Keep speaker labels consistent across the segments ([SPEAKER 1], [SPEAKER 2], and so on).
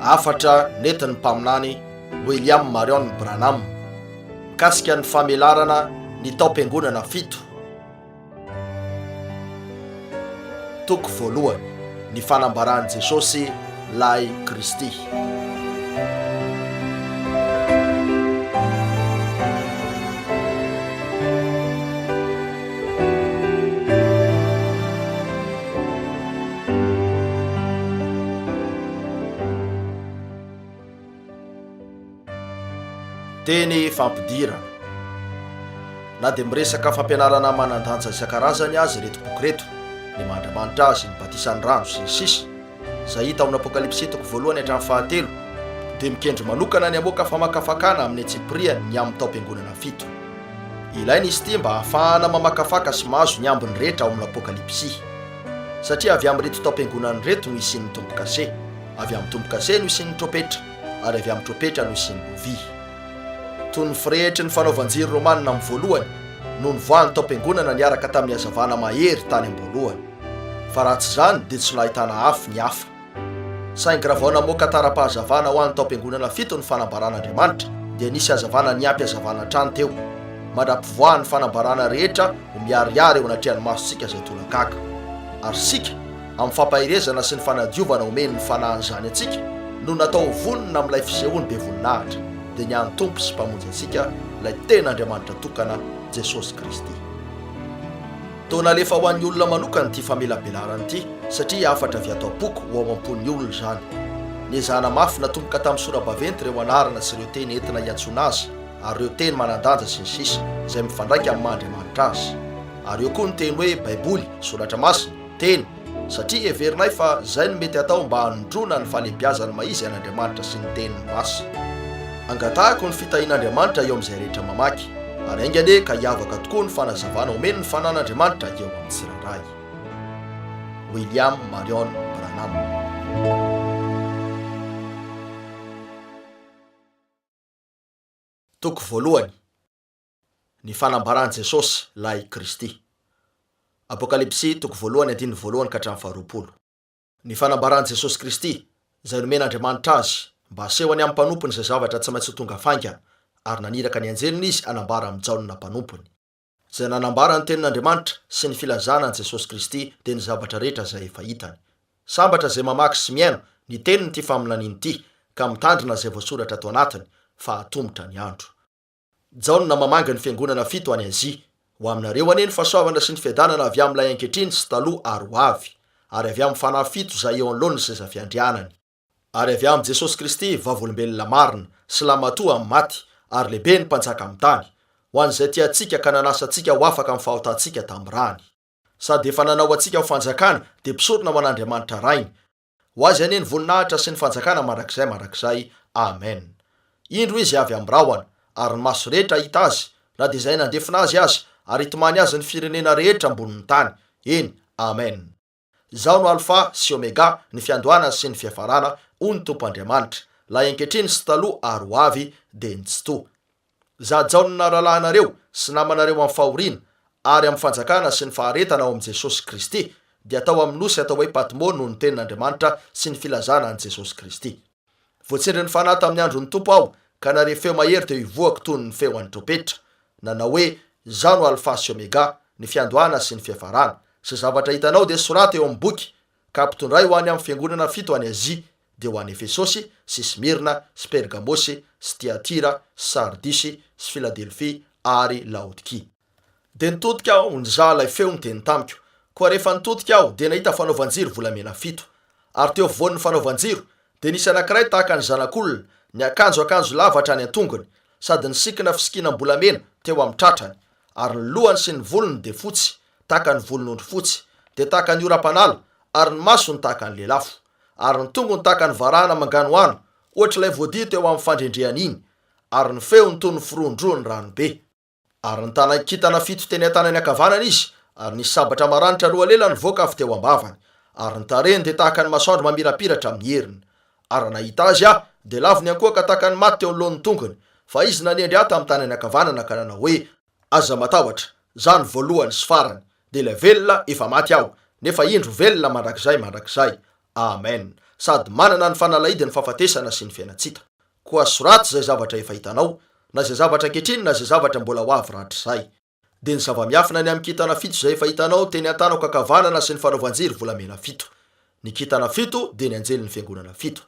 [SPEAKER 1] Hafatra nentin'ny mpaminany William Marion Branham mikasika ny famelarana ny taom-piangonana fito. Toko voalohany, Ny fanambaran'i Jesosy lay Kristy. Teny fampidirana. Na dia miresaka fampianarana manan-danja isan-karazany aza ireto boky ireto, ny maha Andriamanitra azy, ny batisan'ny rano, sy ny sisa, izay hita ao amin'ny Apokalypsy toko voalohany hatramin'ny fahatelo, dia mikendry manokana ny hamoaka famakafakana amin'ny antsipiriany ny amin'ny taom-piangonana fito. Ilaina izy ity mba hahafahana mamakafaka sy mahazo ny ambiny rehetra ao amin'ny Apokalypsy. Satria avy amin'ireto taom-piangonana ireto no hisian'ny tombo-kase, avy amin'ny tombo-kase no hisian'ny trompetra, ary avy amin'ny trompetra no hisian'ny lovia. Toy ny firehitry ny fanaovan-jiro romanina amin'ny voalohany no nivoahan'ny taom-piangonana niaraka tamin'ny hazavana mahery tany am-boalohany. Fa raha tsy izany dia tsy nahitana afo ny hafa. Saingy raha vao namoaka tara-pahazavana ho an'ny taom-piangonana fito ny fanambaran'Andriamanitra, dia nisy hazavana niampy hazavana hatrany teo, mandra-pivoahan'ny fanambarana rehetra ho miharihary eo anatrehan'ny masontsika izay tolagaga. Ary isika, amin'ny fampaherezana sy ny fanadiovana omen'ny Fanahin'izany antsika, no natao ho vonona amin'ilay fisehoany be voninahitra, dia ny an'ny Tompo sy Mpamonjy antsika, ilay tena Andriamanitra tokana, Jesosy Kristy. Toa nalefa ho an'ny olona manokana ity famelabelarana ity, satria hafatra avy ato am-poko ho ao am-pon'ny olona izany. Niezahana mafy natomboka tamin'ny sora-baventy ireo anarana sy ireo teny entina hiantsoana azy, ary ireo teny manan-danja sy ny sisa izay mifandraika amin'ny maha Andriamanitra azy. Ary eo koa ny teny hoe Baiboly, Soratra Masina, Teny, satria heverinay fa izay no mety hatao mba hanondroana ny fahalehibiazan'ny maha-izy an'Andriamanitra sy ny Teniny masina. Angatahako ny fitahian'Andriamanitra eo amin'izay rehetra mamaky, ary enga anie ka hiavaka tokoa ny fanazavana omen'ny Fanan'Andriamanitra eo amin'ny tsirairay. William Marion Branham. Toko voalohany. Ny fanambaran'i Jesosy, ilay Kristy. Apokalypsy, toko voalohany, andininy voalohany ka hatramin'ny faharoapolo. Ny fanambaran'i Jesosy Kristy, izay nomen'Andriamanitra Azy, mba hasehony amin'ny mpanompony izay zavatra tsy maintsy ho tonga faingana, ary naniraka ny anjeliny Izy hanambara amin'i Jaona mpanompony. Izay nanambara ny tenin'Andriamanitra sy ny filazana an'i Jesosy Kristy dia ny zavatra rehetra izay efa hitany. Sambatra izay mamaky sy mihaino ny tenin'ity faminaniana ity, ka mitandrina izay voasoratra ato anatiny, fa atomotra ny andro. Jaona mamangy ny fiangonana fito any Azia. Ho aminareo anie ny fahasoavana sy ny fiadanana avy amin'ilay ankehitriny sy taloha ary ho avy, ary avy amin'ny fanahy fito izay eo anoloan'ny seza fiandrianany, ary avy amin'i Jesosy Kristy vavolombelona marina sy lahimatoa amin'ny maty ary lehiben'ny mpanjaka amin'ny tany, ho an'izay tia antsika ka nanasa antsika ho afaka amin'ny fahotantsika tamin'ny rany. Sady efa nanao antsika ho fanjakana dia mpisorona ho an'Andriamanitra Rainy, Ho Azy anie ny voninahitra sy ny fanjakana mandrakizay mandrakizay. Amen. Indro Izy avy amin'ny rahona, ary ny maso rehetra hahita Azy, na dia izay nandefona Azy aza, ary hitomany Azy ny firenena rehetra ambonin'ny tany. Eny, Amen. Izaho no Alfa sy Omega, ny fiandohana sy ny fiafarana, hoy ny Tompo Andriamanitra, Ilay ankehitriny sy taloha ary ho avy, dia ny Tsitoha. Izaho Jaona rahalahinareo sy namanareo amin'ny fahoriana ary amin'ny fanjakana sy ny faharetana ao amin'i Jesosy Kristy, dia tao amin'ny nosy atao hoe Patmo noho ny tenin'Andriamanitra sy ny filazana an'i Jesosy Kristy. Voatsindrin'ny Fanahy tamin'ny andron'ny Tompo aho, ka nahare feo mahery teo ivohako toy ny feo an'ny trompetra, nanao hoe, Izaho no Alfa sy Omega, ny fiandohana sy ny fiafarana. Izay zavatra hitanao dia soraty eo amin'ny boky, ka ampitondray ho any amin'ny fiangonana fito any Azia, dia ho any Efesosy, sy Smirna, sy Pergamosy, sy Tyatira, sy Sardisy, sy Filadelfia, ary Laodikia. Dia nitodika aho nizaha ilay feo niteny tamiko. Koa rehefa nitodika aho, dia nahita fanaovan-jiro volamena fito. Ary teo afovoan'ny fanaovan-jiro, dia nisy anankiray tahaka ny zanak'olona, niakanjo akanjo lava hatrany an-tongony, sady nisikina fisikinam-bolamena teo amin'ny tratrany, ary ny lohany sy ny volony dia fotsy, tahaka ny volon'ondry fotsy, dia tahaka ny oram-panala, ary ny masony tahaka ny lelafo. Ary ny tongony tahaka ny varahana manganohano, ohatr'ilay voadia teo amin'ny fandrendrehana iny, ary ny feony toy ny firohondrohon'ny ranobe. Ary nitana kintana fito teny an-tanany ankavanana izy, ary nisy sabatra maranitra roa lela nivoaka avy teo am-bavany, ary ny tarehiny dia tahaka ny masoandro mamirapiratra amin'ny heriny. Ary raha nahita azy aho, dia lavo niankohoka tahaka ny maty teo anoloan'ny tongony, fa izy nanendry ahy tamin'ny tanany ankavanana ka nanao hoe, Aza matahotra, Izaho no voalohany sy farany, dia ilay velona, efa maty aho, nefa indro velona mandrakizay mandrakizay. Amen. sady manana ny fanalahidin'ny fahafatesana sy ny fiainan-tsy hita. Koa soraty izay zavatra efa hitanao, na izay zavatra ankehitriny na izay zavatra mbola ho avy rahatrizay. Dia ny zava-miafina ny amin'ny kintana fito izay efa hitanao teny an-tanako ankavanana sy ny fanaovan-jiro volamena fito. Ny kintana fito dia ny anjelin'ny fiangonana fito.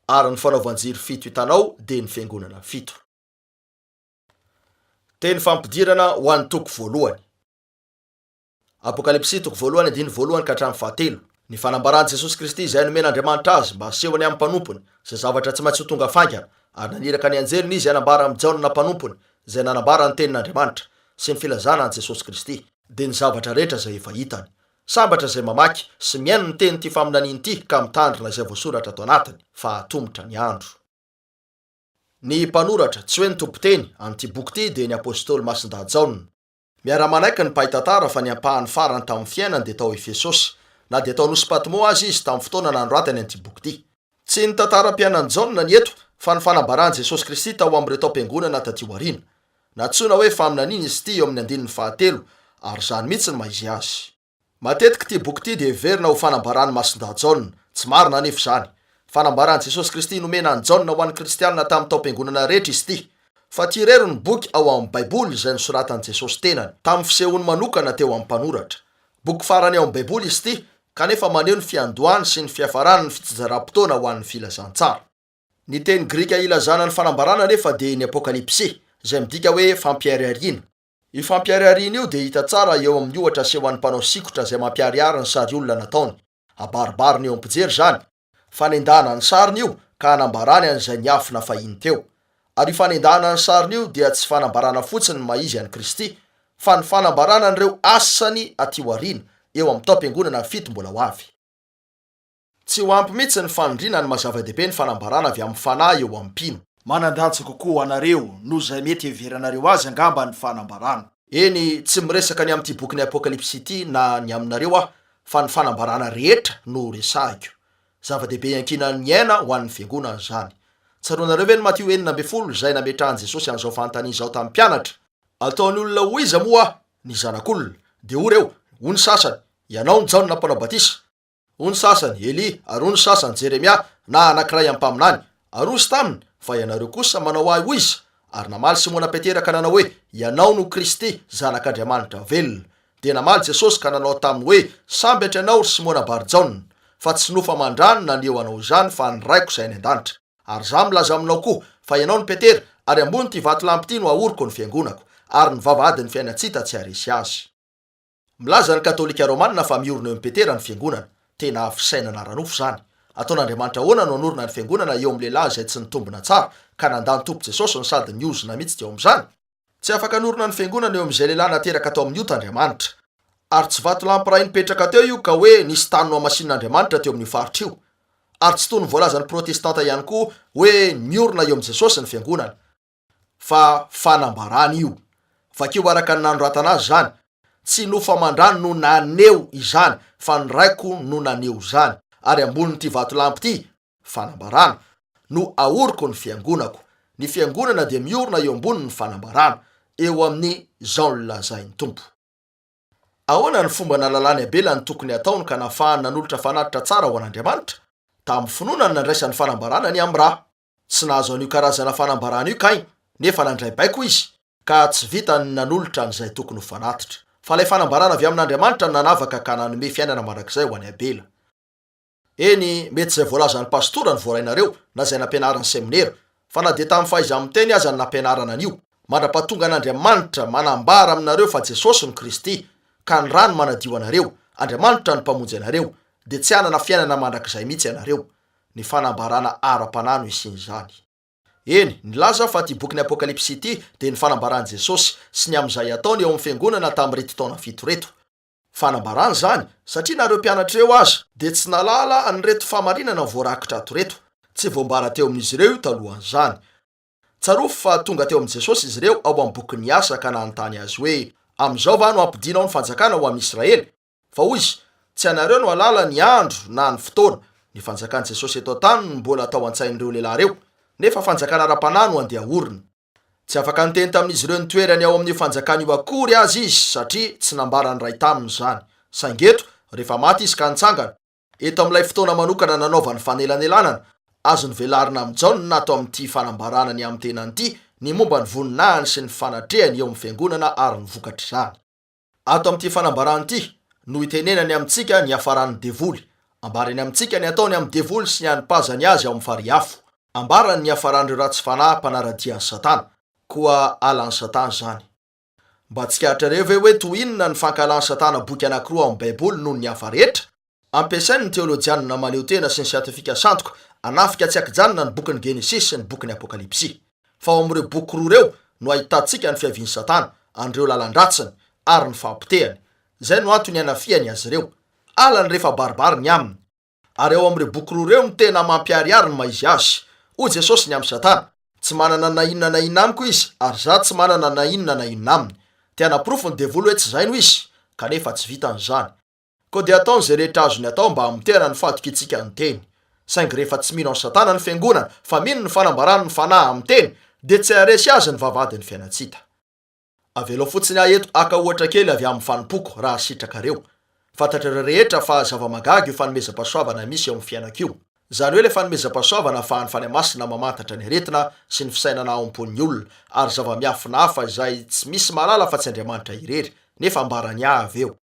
[SPEAKER 1] Ary ny fanaovan-jiro fito hitanao dia ny fiangonana fito. Teny fampidirana ho an'ny toko voalohany. Apokalypsy toko voalohany andininy voalohany ka hatramin'ny fahatelo. Ny fanambaran'i Jesosy Kristy izay nomen'Andriamanitra azy mba hasehony amin'ny mpanompony izay zavatra tsy maintsy ho tonga faingana, ary naniraka ny anjeliny izy hanambara amin'i Jaona mpanompony izay nanambara ny tenin'Andriamanitra sy ny filazana an'i Jesosy Kristy, dia ny zavatra rehetra izay efa hitany. Sambatra izay mamaky sy mihaino ny tenin'ity faminaniana ity ka mitandrina izay voasoratra ato anatiny, fa atomotra ny andro. Ny mpanoratra, tsy hoe ny tompon-teny, an'ity boky ity dia ny apostoly Masindahy Jaona. Miara-manaiky ny mpahay tantara fa ny ampahany farany tamin'ny fiainany dia tao Efesosy, na dia tao Nosy Patmo aza izy tamin'ny fotoana nanoratany an'ity boky ity. Tsy ny tantaram-piainan'i Jaona ny eto, fa ny fanambaran'i Jesosy Kristy tao amin'ireo taom-piangonana taty aoriana. Nantsoina hoe faminaniana izy ity eo amin'ny andininy fahatelo, ary izany mihitsy no maha-izy azy. Matetika ity boky ity dia heverina ho fanambaran'i Masindahy Jaona. Tsy marina anefa izany. Fanambaran'i Jesosy Kristy nomena an'i Jaona ho an'ny Kristianina tamin'ny taom-piangonana rehetra izy ity. Fa ity irery no boky ao amin'ny Baiboly izay nosoratan'i Jesosy tenany, tamin'ny fisehoany manokana teo amin'ny mpanoratra. Boky farany ao amin'ny Baiboly izy ity, kanefa maneho ny fiandohany sy ny fiafarany ny fitsinjaram-potoana ho an'ny filazantsara. Ny teny grika ilazana ny fanambarana anefa dia ny apokalypsy, izay midika hoe fampiharihariana. Io fampiharihariana io dia hita tsara eo amin'ny ohatra asehon'ny mpanao sikotra izay mampiharihary ny sary olona nataony. Abaribariny eo amin'ny mpijery izany. Fanendahana ny sariny io ka anambarany an'izay niafina fahiny teo. Ary io fanendahana ny sariny io dia tsy fanambarana fotsiny ny maha-izy an'i Kristy, fa ny fanambarana an'ireo asany aty aoriana, eo amin'ny taom-piangonana fito mbola ho avy. Tsy ho ampy mihitsy ny fanindriana ny maha zava-dehibe ny fanambarana avy amin'ny Fanahy eo amin'ny mpino. Manan-danja kokoa ho anareo noho izay mety hiheveranareo azy angamba ny fanambarana. Eny, tsy miresaka ny amin'ity bokin'ny Apokalypsy ity na ny aminareo aho, fa ny fanambarana rehetra no resahiko. Zava-dehibe iankinan'ny aina ho an'ny Fiangonana izany. Tsaroanareo ve ny Matio 16 izay nametrahan'i Jesosy an'izao fanontaniana izao tamin'ny mpianatra? Ataon'ny olona ho iza moa aho, ny Zanak'olona? Dia hoy ireo, hoy ny sasany, Ianao no Jaona Mpanao Batisa. Hoy ny sasany, Elia, ary hoy ny sasany, Jeremia, na anankiray amin'ny mpaminany. Ary hoy izy taminy, Fa ianareo kosa manao ahy ho iza? Ary namaly Simona Petera ka nanao hoe, Ianao no Kristy, Zanak'Andriamanitra velona. Dia namaly Jesosy ka nanao taminy hoe, Sambatra ianao, ry Simona Bar-Jaona, fa tsy nofo aman-drano naneho anao izany, fa ny Raiko izay any an-danitra. Ary Izaho milaza aminao koa, fa ianao no Petera, ary ambonin'ity vatolampy ity no haoriko ny fiangonako, ary ny vavahadin'ny fiainan-tsy hita tsy haharesy azy. Milaza ny Katolika Romana fa miorina eo amin'i Petera ny Fiangonana. Tena fisainana ara-nofo izany. Ataon'Andriamanitra ahoana no hanorina ny Fiangonana eo amin'ny lehilahy izay tsy nitombina tsara, ka nandà ny Tompo Jesosy no sady niozona mihitsy teo amin'izany? Tsy afaka hanorina ny Fiangonana eo amin'izay lehilahy nateraka tao amin'ny ota Andriamanitra. Ary tsy vatolampy iray nipetraka teo io ka hoe nisy tany nohamasinin'Andriamanitra teo amin'io faritra io. Ary tsy toy ny voalazan'ny Protestanta ihany koa hoe miorina eo amin'i Jesosy ny Fiangonana. Fa fanambarana io. Vakio araka ny nanoratana azy izany. Tsy nofo aman-drano no naneho izany, fa ny Raiko no naneho izany. Ary ambonin'ity vatolampy ity, fanambarana, no ahoriko ny fiangonako. Ny fiangonana dia miorina eo ambonin'ny fanambarana, eo amin'ny izao no lazain'ny Tompo. Ahoana ny fomba nahalalan'i Abela ny tokony hataony ka nahafahany nanolotra fanatitra tsara ho an'Andriamanitra? Tamin'ny finoana no nandraisany fanambarana ny amin'ny ra. Tsy nahazo an'io karazana fanambarana io Kaina, nefa nandray baiko izy, ka tsy vitany ny nanolotra an'izay tokony ho fanatitra. Fa ilay fanambarana avy amin'Andriamanitra no nanavaka ka nanome fiainana mandrakizay ho an'i Abela. Eny, mety izay voalazan'ny pastora no voarainareo, na izay nampianarin'ny seminera, fa na dia tamin'ny fahaiza-miteny aza no nampianarana an'io, mandra-pahatongan'Andriamanitra manambara aminareo fa Jesosy no Kristy, ka ny rany manadio anareo, Andriamanitra no Mpamonjy anareo, dia tsy hanana fiainana mandrakizay mihitsy ianareo. Ny fanambarana ara-panahy no isian'izany. Eny, nilaza aho fa ity bokin'ny Apokalypsy ity dia ny fanambaran'i Jesosy sy ny amin'izay hataony eo amin'ny fiangonana tamin'ireto taona fito ireto. Fanambarana izany, satria na ireo mpianatra ireo aza dia tsy nahalala an'ireto fahamarinana voarakitra ato ireto. Tsy voambara teo amin'izy ireo io talohan'izany. Tsarovy fa tonga teo amin'i Jesosy izy ireo ao amin'ny bokin'ny Asa ka nanontany Azy hoe, Amin'izao va no hampodianao ny fanjakana ho amin'i Israely? Fa hoy izy, Tsy anareo no hahalala ny andro na ny fotoana. Ny fanjakan'i Jesosy eto an-tany no mbola tao an-tsain'ireo lehilahy ireo, nefa fanjakana ara-panahy no andeha haorina. Tsy afaka niteny tamin'izy ireo ny toerany ao amin'io fanjakana io akory aza izy, satria tsy nambaran'ny Ray taminy izany. Saingy eto, rehefa maty izy ka nitsangana. Eto amin'ilay fotoana manokana nanaovany fanelanelanana, azony velarina amin'i Jaona ato amin'ity fanambarana ny amin'ny tenany ity ny momba ny voninahiny sy ny fanatrehany eo amin'ny fiangonana ary ny vokatr'izany. Ato amin'ity fanambarana ity no itenenany amintsika ny hiafaran'ny devoly. Ambarany amintsika ny ataony amin'ny devoly sy ny hanipazany azy ao amin'ny farihy afo. Ambarany ny hiafaran'ireo ratsy fanahy mpanara-dia an'i Satana. Koa halan'i Satana izany. Mba tsikaritrareo ve hoe toy inona ny fankahalan'i Satana boky anankiroa ao amin'ny Baiboly noho ny hafa rehetra? Ampiasainy ny teolojianina mahaleo tena sy ny siantifika sandoka hanafika tsy an-kijanona ny bokin'ny Genesisy sy ny bokin'ny Apokalypsy. Fa ao amin'ireo boky roa ireo no ahitantsika ny fiavian'i Satana, an'ireo lalan-dratsiny, ary ny fahapotehany. Izay no antony hanafihany azy ireo. Halany rehefa abaribary ny aminy. Ary ao amin'ireo boky roa ireo no tena mampiharihary ny maha-izy azy. Hoy Jesosy ny amin'i Satana, Tsy manana na inona na inona amiko izy, ary izaho tsy manana na inona na inona aminy. Te hanaporofo ny devoly hoe tsy izay no izy, kanefa tsy vitany izany. Koa dia ataony izay rehetra azony atao mba hamotehana ny fahatokiantsika ny Teny. Saingy rehefa tsy mino an'i Satana ny Fiangonana, fa mino ny fanambarany ny Fanahy amin'ny Teny, dia tsy haharesy azy ny vavahadin'ny fiainan-tsy hita. Avelao fotsiny aho eto haka ohatra kely avy amin'ny fanompoako, raha sitrakareo. Fantatrareo rehetra fa zava-mahagaga io fanomezam-pahasoavana misy eo amin'ny fiainako io. Izany hoe ilay fanomezam-pahasoavana ahafahan'ny Fanahy Masina mamantatra ny aretina sy ny fisainana ao am-pon'ny olona, ary zava-miafina hafa izay tsy misy mahalala afa-tsy Andriamanitra irery, nefa ambarany ahy avy eo.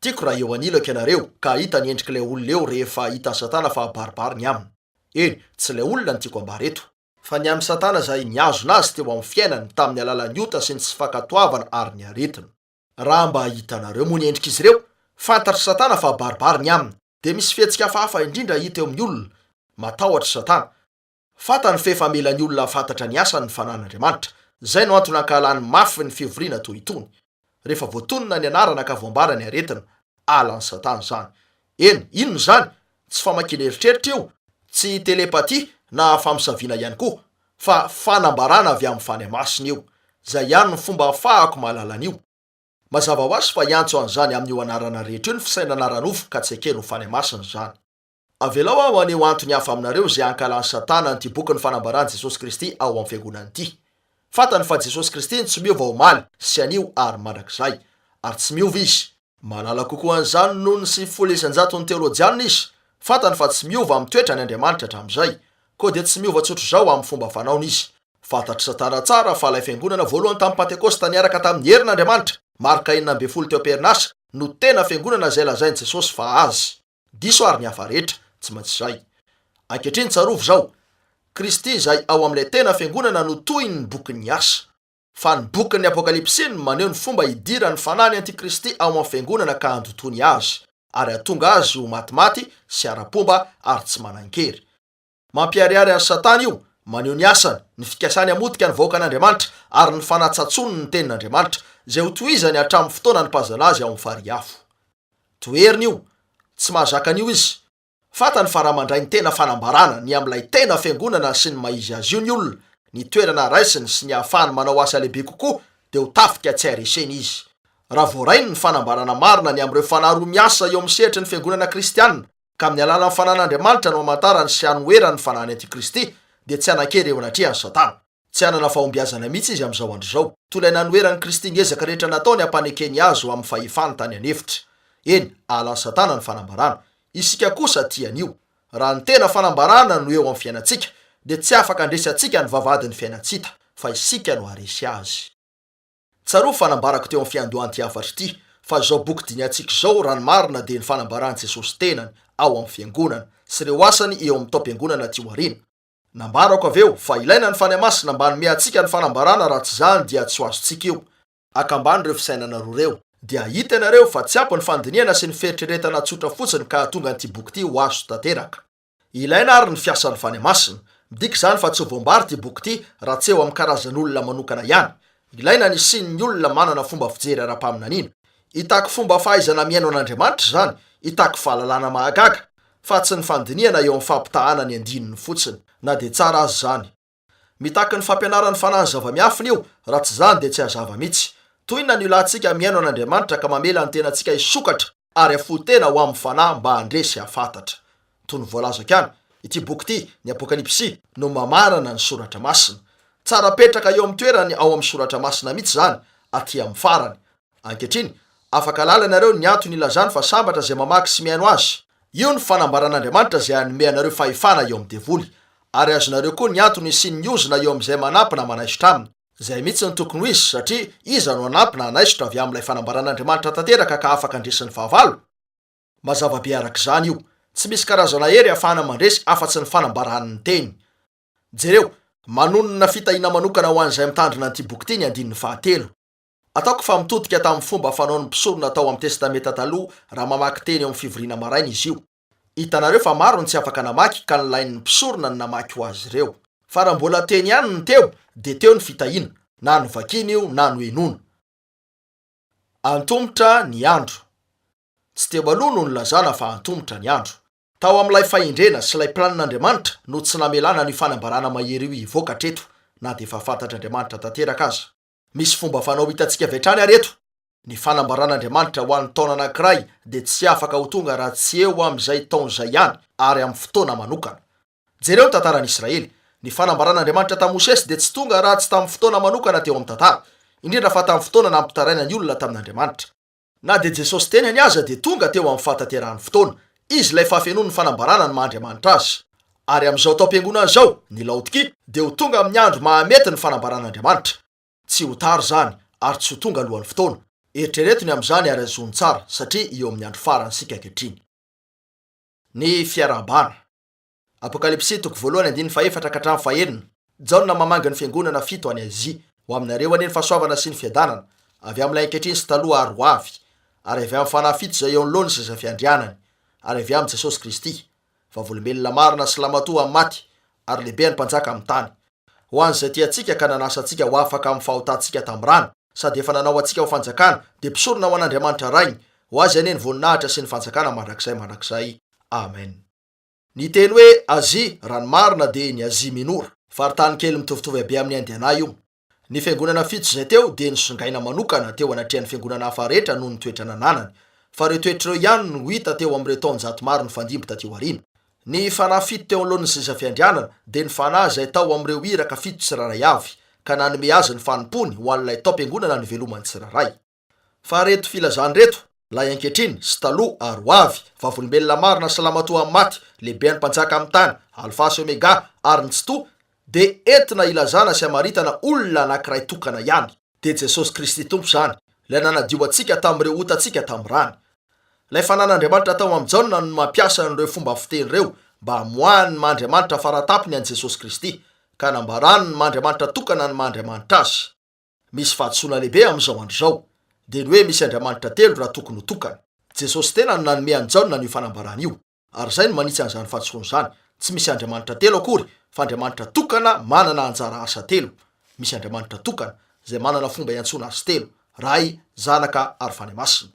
[SPEAKER 1] Tiako raha eo anilako ianareo ka hahita ny endrik'ilay olona eo rehefa hitan'i Satana fa abaribary ny aminy. Eny, tsy ilay olona no tiako ambara eto. Fa ny amin'i Satana izay nihazona azy teo amin'ny fiainany tamin'ny alalan'ny ota sy ny tsy fankatoavana ary ny aretina. Raha mba hitanareo moa ny endrik'izy ireo, fantatr'i Satana fa abaribary ny aminy. Dia misy fihetsika hafahafa indrindra hita eo amin'ny olona. Matahotra i Satana. Fantany fa efa mila ny olona hahafantatra ny asany ny fanan'Andriamanitra. Izay no antony ankahalany mafy ny fivoriana toy itony. Rehefa voatonona ny anarana ka voambara ny aretina, alan'i Satana izany. Eny, inona izany? Tsy famakiana eritreritra io, tsy telepathie na famosaviana ihany koa, fa fanambarana avy amin'ny Fanahy Masina io. Izay ihany no fomba ahafahako mahalala an'io. Mazava ho azy fa hiantso an'izany amin'io anarana rehetra io ny fisainana ara-nofo ka tsy ekeny ho Fanahy Masina izany. Avelao aho haneho antony hafa aminareo izay ankahalan'i Satana an'ity bokin'ny fanambaran'i Jesosy Kristy ao amin'ny fiangonana ity. Fantany fa Jesosy Kristy no tsy miova omaly sy anio ary mandrakizay. Ary tsy miova Izy. Mahalala kokoa an'izany noho ny 90 isan-jaton'ny teolojianina izy. Fantany fa tsy miova amin'ny toetrany Andriamanitra hatramin'izay. Koa dia tsy miova tsotr'izao amin'ny fomba fanaony Izy. Fantatr'i Satana tsara fa ilay fiangonana voalohany tamin'ny Pantekosta niaraka tamin'ny herin'Andriamanitra, marika 16 teo am-perinasa, no tena fiangonana izay lazain'i Jesosy fa Azy. Diso ary ny hafa rehetra, tsy maintsy izay. Ankehitriny tsarovy izao, Kristy izay ao amin'ilay tena Fiangonana no tohin'ny bokin'ny Asa. Fa ny bokin'ny Apokalypsy no maneho ny fomba hidiran'ny fanahin'ny antikristy ao amin'ny Fiangonana ka handotoany azy, ary hahatonga azy ho matimaty sy ara-pomba ary tsy manan-kery. Mampiharihary an'i Satana io, maneho ny asany, ny fikasany hamotika ny vahoakan'Andriamanitra, ary ny fanatsatsoany ny Tenin'Andriamanitra, izay hotohizany hatramin'ny fotoana anipazana azy ao amin'ny farihy afo. Toheriny io, tsy mahazaka an'io izy. Fantany fa raha mandray ny tena fanambarana ny amin'ilay tena fiangonana sy ny maha-izy azy io ny olona, ny toerana raisiny sy ny ahafahany manao asa lehibe kokoa, dia ho tafika tsy hay resena izy. Raha voarainy ny fanambarana marina ny amin'ireo fanahy roa miasa eo amin'ny sehatry ny fiangonana kristiana, ka amin'ny alalan'ny Fanan'Andriamanitra no hamantarany sy hanoherany ny fanahin'ny antikristy, dia tsy hanan-kery eo anatrehan'i Satana. Tsy hanana fahombiazana mihitsy izy amin'izao andro izao, toy ilay nanoheran'i Kristy ny ezaka rehetra nataony hampanekeny azy ho amin'ny fahefany tany an'efitra. Eny, hahalan'i Satana ny fanambarana. Isika kosa tia an'io. Raha ny tena fanambarana no eo amin'ny fiainantsika, dia tsy afaka handresy antsika ny vavahadin'ny fiainan-tsy hita, fa isika no haharesy azy. Tsarovy fa nambarako teo amin'ny fiandohan'ity hafatra ity fa izao boky dinihantsika izao raha ny marina dia ny fanambaran'i Jesosy tenany ao amin'ny Fiangonana sy ireo asany eo amin'ny taom-piangonana aty aoriana. Nambarako avy eo fa ilaina ny Fanahy Masina mba hanome antsika ny fanambarana raha tsy izany dia tsy ho azontsika io. Akambano ireo fisainana roa ireo dia hahita ianareo fa tsy ampy ny fandinihana sy ny fieritreretana tsotra fotsiny ka hahatonga an'ity boky ity ho azo tanteraka. Ilaina àry ny fiasan'ny Fanahy Masina. Midika izany fa tsy ho voambara ity boky ity raha tsy eo amin'ny karazan'olona manokana ihany. Ilaina ny hisian'ny olona manana fomba fijery ara-paminaniana. Hitaky fomba fahaizana mihaino an'Andriamanitra izany, hitaky fahalalana mahagaga, fa tsy ny fandinihana eo amin'ny fampitahana ny andininy fotsiny, na dia tsara aza izany. Mitaky ny fampianaran'ny Fanahy ny zava-miafina io, raha tsy izany dia tsy hazava mihitsy. Toy inona ny ilantsika mihaino an'Andriamanitra ka mamela ny tenantsika hisokatra ary hafoy tena ho amin'ny Fanahy mba handre sy hahafantatra. Toy ny voalazako ihany, ity boky ity, ny Apokalypsy, no mamarana ny Soratra Masina. Tsara apetraka eo amin'ny toerany ao amin'ny Soratra Masina mihitsy izany, aty amin'ny farany. Ankehitriny, afaka alala ianareo ny antony ilazany fa sambatra izay mamaky sy mihaino azy. Io ny fanambaran'Andriamanitra izay hanome anareo fahefana eo amin'ny devoly, ary azonareo koa ny antony hisian'ny ozona eo amin'izay manampy na manaisotra aminy. Izay mihitsy no tokony ho izy, satria iza no hanampy na hanaisotra avy amin'ilay fanambaran'Andriamanitra tanteraka ka afaka handresy ny fahavalo? Mazava be araka izany io. Tsy misy karazana hery ahafahana mandresy afa-tsy ny fanambaran'ny Teny. Jereo, manonona fitahiana manokana ho an'izay mitandrina an'ity boky ity ny andininy fahatelo. Ataoko fa mitodika tamin'ny fomba fanaon'ny mpisorona tao amin'ny Testamenta Taloha raha mamaky teny eo amin'ny fivoriana maraina izy io. Hitanareo fa maro ny tsy afaka namaky ka nilain'ny mpisorona ny namaky ho azy ireo. Fa raha mbola teny ihany ny teo dia teo ny fitahiana, na novakiana io na nohenoina. Antomotra ny andro. Tsy teo aloha no nilazana fa antomotra ny andro. Tao amin'ilay fahendrena sy ilay planin'Andriamanitra no tsy namelana an'io fanambarana mahery io hivoaka hatreto na dia efa fantatr'Andriamanitra tanteraka aza. Misy fomba fanao hitantsika avy hatrany ary eto, ny fanambaran'Andriamanitra ho an'ny taona anankiray dia tsy afaka ho tonga raha tsy eo amin'izay taona izay ihany ary amin'ny fotoana manokana. Jereo ny tantaran'i Israely. Ny fanambaran'Andriamanitra tamin'i Mosesy dia tsy tonga raha tsy tamin'ny fotoana manokana teo amin'ny tantara, indrindra fa tamin'ny fotoana nampitaraina ny olona tamin'Andriamanitra. Na dia Jesosy tenany aza dia tonga teo amin'ny fahatanterahan'ny fotoana. Izy ilay fahafenoan'ny fanambarana ny maha Andriamanitra Azy. Ary amin'izao taom-piangonana izao, ny Laodikia, dia ho tonga amin'ny andro mahamety ny fanambaran'Andriamanitra. Tsy ho tara izany, ary tsy ho tonga alohan'ny fotoana. Eritrereto ny amin'izany ary azony tsara, satria eo amin'ny andro farany isika ankehitriny. Ny fiarahabana. Apokalypsy toko voalohany andininy fahefatra ka hatramin'ny fahenina. Jaona mamangy ny fiangonana fito any Azia. Ho aminareo anie ny fahasoavana sy ny fiadanana, avy amin'ilay ankehitriny sy taloha ary ho avy, ary avy amin'ny fanahy fito izay eo anoloany sy izay fiandrianany, ary avy amin'i Jesosy Kristy, vavolombelona marina sy lamatoa amin'ny maty, ary lehiben'ny mpanjaka amin'ny tany. Ho an'izay tia antsika ka nanasa antsika ho afaka amin'ny fahotantsika tamin'ny rany, sady efa nanao antsika ho fanjakana, dia mpisorona ho an'Andriamanitra Rainy, ho Azy anie ny voninahitra sy ny fanjakana mandrakizay mandrakizay. Amen. Ny teny hoe Azia, raha ny marina, dia ny Azia Minora. Faritany kely mitovitovy habe amin'i Indiana io. Ny fiangonana fito izay teo dia nosongaina manokana teo anatrehan'ny fiangonana hafa rehetra noho ny toetra nananany. Fa ireo toetra ireo ihany no hita teo amin'ireo taonjato maro nifandimby taty aoriana. Ny fanahy fito teo anoloan'ny seza fiandrianana dia ny fanahy izay tao amin'ireo iraka fito tsirairay avy, ka nanome azy ny fanompoany ho an'ilay taom-piangonana nivelomany tsirairay. Fa reto filazana ireto, lay ankehitriny, sy taloha, ary ho avy, vavolombelona marina sy lamatoa amin'ny maty, lehiben'ny mpanjaka amin'ny tany, Alfa sy Omega, ary ny Tsitoha, dia entina hilazana sy hamaritana olona anankiray tokana ihany, dia Jesosy Kristy Tompo izany, ilay nanadio antsika tamin'ireo otantsika tamin'ny rany. Ilay fanan'Andriamanitra tao amin'i Jaona no mampiasa an'ireo fomba fiteny ireo mba hamoahany ny maha Andriamanitra faratampony an'i Jesosy Kristy, ka hanambarany ny maha Andriamanitra tokana ny maha Andriamanitra Azy. Misy fahadisoana lehibe amin'izao andro izao, dia ny hoe misy Andriamanitra telo raha tokony ho tokana. Jesosy tenany no nanome an'i Jaona an'io fanambarana io, ary izay no manitsy an'izany fahadisoana izany, tsy misy Andriamanitra telo akory, fa Andriamanitra tokana manana anjara asa telo. Misy Andriamanitra tokana, izay manana fomba iantsoana azy telo, Ray, Zanaka ary Fanahy Masina.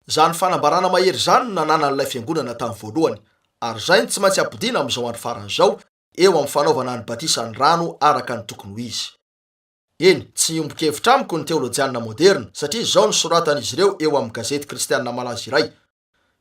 [SPEAKER 1] Izany fanambarana mahery izany no nananan'ilay fiangonana tamin'ny voalohany, ary izay no tsy maintsy ampodiana amin'izao andro farany izao, eo amin'ny fanaovana ny batisan'ny rano araka ny tokony ho izy. Eny, tsy hiombon-kevitra amiko ny teolojianina moderina, satria izao no soratan'izy ireo eo amin'ny gazety kristianina malaza iray,